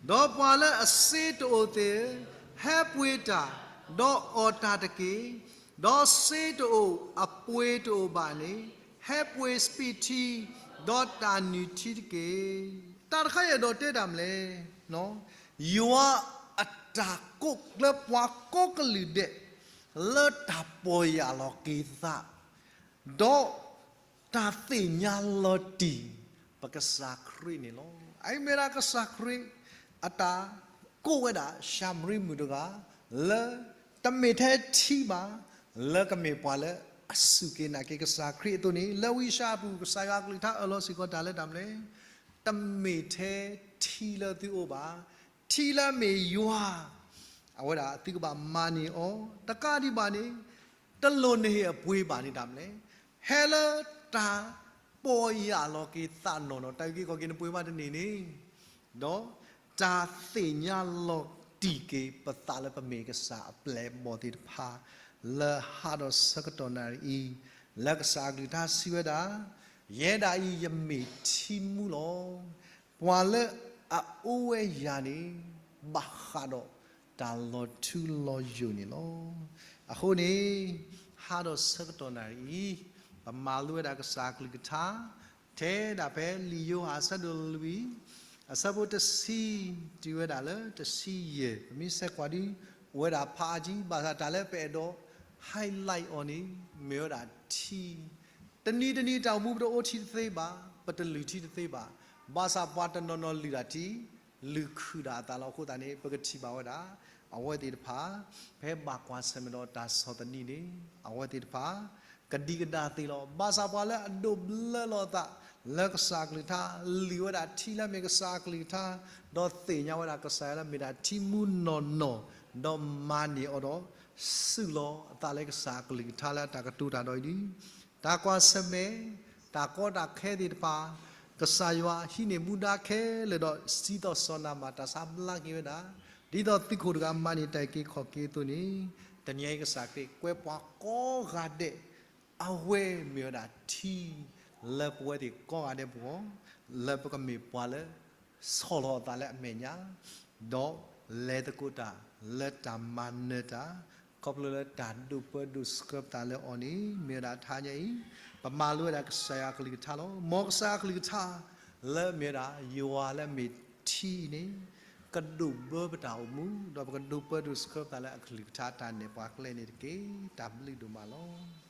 ဒီးပှၤလၢအစ့တအိၣ်သ့ၣ်ဧၢ, ဟဲပှ့ၤတၢ်, ဒီးအီၣ်တၢ်တက့ၢ်. ဒီးစ့တအိၣ်အပှ့ၤတအိၣ်ဘၣ်န့ၣ်, ဟဲပှ့ၤစပံးထံ, ဒီးတၢ်နုၢ်ထံတက့ၢ်. တၢ်တခါအံၤအဲၣ်ဒိးတဲတၢ်မနုၤလဲၣ်, ယွၤအတၢ်ကိးလၢပှၤကိးကလုာ်ဒဲး လၢတၢ်ပီၢ်ယၢ်လီၤက့ၤသး, ဒီးတၢ်သ့ၣ်ညါလီၤတံၢ် ပကစၢ်ခရံာ်န့ၣ်လီၤ. အအံၤမ့ၢ်ဒၣ်ကစၢ်ခရံာ် အတၢ်ကိးဝဲဒၣ်ၡၤမရံမုၣ်တဂၤ လၢ တမ့ၢ်ထဲထံဘၣ်, လၢကမ့ၢ်ပှၤလၢအစူၢ်က့ၤနာ်က့ၤကစၢ်ခရံာ်အသိးန့ၣ် လၢဝံယၡါယၤအပူၤ ကစၢ်ယွၤအကလုၢ်ကထါအၢၣ်လီၤစ့ၢ်ကီးတၢ်လၢတၢ်မနုၤလဲၣ်, တမ့ၢ်ထဲထံလၢသုအိၣ်ဘၣ်, ထံလၢအမ့ၢ်ယွၤ အဝဲဒၣ်သုကဘၣ်မၤန့ၢ်အီၤ, တကးဒံးဘၣ်န့ၣ် တလိၣ်နဟ့ၣ်အပှ့ၤဘၣ်န့ၣ်တၢ်မနုၤလဲၣ်, ဟဲလၢတၢ်ပီၢ်ယၢ်လီၤက့ၤသးနီၢ်နီၢ် တၢ်အုၣ်က့ၤခီၣ်က့ၤနပှ့ၤမးတန့ၢ်န့ၣ်, ဒီးတၢ်သ့ၣ်ညါလီၤတံၢ်က့ၤပသးလၢပမ့ၢ်ကစၢ်အပျဲၢ်အဘီၣ်သ့ၣ်တဖၣ် လၢဟးဒီးဆၢကတီၢ်နၣ်ရံၣ်အံၤ, လၢကစၢ်အကလုၢ်ကထါစံးဝဲဒၣ်, ယဲဒၣ်အံၤယမ့ၢ်ထံမူလီၤ. ပှၤလၢအအိၣ်ဝဲယၤန့ၣ် ဘၣ်ဃးဒီးတၢ်လီၤထူလီၤယိာ်န့ၣ်လီၤ. အဃိန့ၣ် ဟးဒီးဆၢကတီၢ်နၣ်ရံၣ်အံၤ, ပမၤလိဝဲဒၣ်ကစၢ်အကလုၢ်ကထါ, ထဲဒၣ်ဖဲလံာ်ယိၤဟၣ်အဆၢဒိၣ်လွံၢ်, အဆၢဖိတဆံ တုၤဝဲဒၣ်လၢတဆံယဲၢ်, ပမ့ၢ်ဆဲးကွၢ်ဒ် အိၣ်ဝဲဒၣ်ဖးအါကံ, ဘၣ်ဆၣ်တၢ်လၢပအဲၣ်ဒိး highlight အီၤန့ၣ် မ့ၢ်ဝဲဒၣ်ထံ တနံၤတနံၤတၢ်အိၣ်မူပတအိၣ်ထံတသ့ဘၣ်, ပတလုၢ်ထံတသ့ဘၣ်, ဘၣ်ဆၣ်ပှၤတနီၤနီၤလုၢ်တၢ်ထံ, လုၢ်ခုၣ်ဒၣ်အသးလီၤ. အဃိသတးန့ၣ် ပကထံၣ်ဘၣ်ဝဲဒၣ် အဝဲသ့ၣ်တဖၣ် ဖဲဘၣ်ကွၢ်ဆၢၣ်မဲာ်ဒီးတၢ်ဆီၣ်သနံးန့ၣ် အဝဲသ့ၣ်တဖၣ် ကဒံကဒါသ့လီၤ. ဘၣ်ဆၣ်ပှၤလၢအဒိးဘျၢလီၤသး လၢကစၢ်အကလုၢ်ကထါ, လုၢ်ဝဲဒၣ်ထံလၢအမ့ၢ်ကစၢ်အကလုၢ်ကထါ, ဒီးသ့ၣ်ညါဝဲဒၣ်ကစၢ်ယွၤလၢအမ့ၢ်ဒၣ်ထံမူနီၢ်နီၢ်, ဒီးမၤန့ၢ်အီၤဒီး စုၣ်လီၤအသးလၢကစၢ်အကလုၢ်ကထါလၢအတၢ်ကတိၤတၢ်ဒီးအံၤန့ၣ်, တၢ်ကွၢ်ဆၢၣ်မဲာ်, တၢ်ကီတၢ်ခဲသ့ၣ်တဖၣ်, ကစၢ်ယွၤဟံးန့ၢ်မူဒါခဲလၢာ်ဒီး စံးထီၣ်စီၣ်နၢ်မး တၢ်ဆါဘျါက့ၤဝဲဒၣ်, ဒ်သိးသုးခိၣ်တဂၤမၤန့ၢ်တၢ်အုၣ်က့ၤခီၣ်က့ၤအသိးန့ၣ်, တနံၤအံၤကစၢ်ခရံာ်ကွဲပှၤကိးဂၤဒဲး, အဝဲမ့ၢ်ဝဲဒၣ်ထံ လၢပဝဲသ့ၣ်ကိးဂၤဒဲးပဂီၢ်, လၢပကမ့ၢ်ပှၤလၢ ဆီၣ်လီၤအသးလၢအမဲာ်ညါ, ဒီးလဲၤသကိးတၢ်လၢတၢ်မၤနၢၤတၢ်, ခီဖျိလၢတၢ်ဒိးပၢဒိးဆှၢပသးလၢအီၤန့ၣ် မ့ၢ်ဝဲဒၣ်တနံၤအံၤ, ပမၤလိဝဲဒၣ်ကစၢ်ယွၤအကလုၢ်ကထါလီၤ. မ်ကစၢ်အကလုၢ်ကထါ လၢအမ့ၢ်ဝဲဒၣ် ယွၤလၢအမ့ၢ်ထံအံၤန့ၣ်, ကဒိးဘၢပတၢ်အိၣ်မူ, ဒီးပကဒိးပၢဒိးဆှၢပသးလၢအကလုၢ်ကထါတၢ်နဲၣ်ပှၤကျဲန့ၣ်တက့ၢ်. တၢ်ဘျုးဒိၣ်မးလီၤ.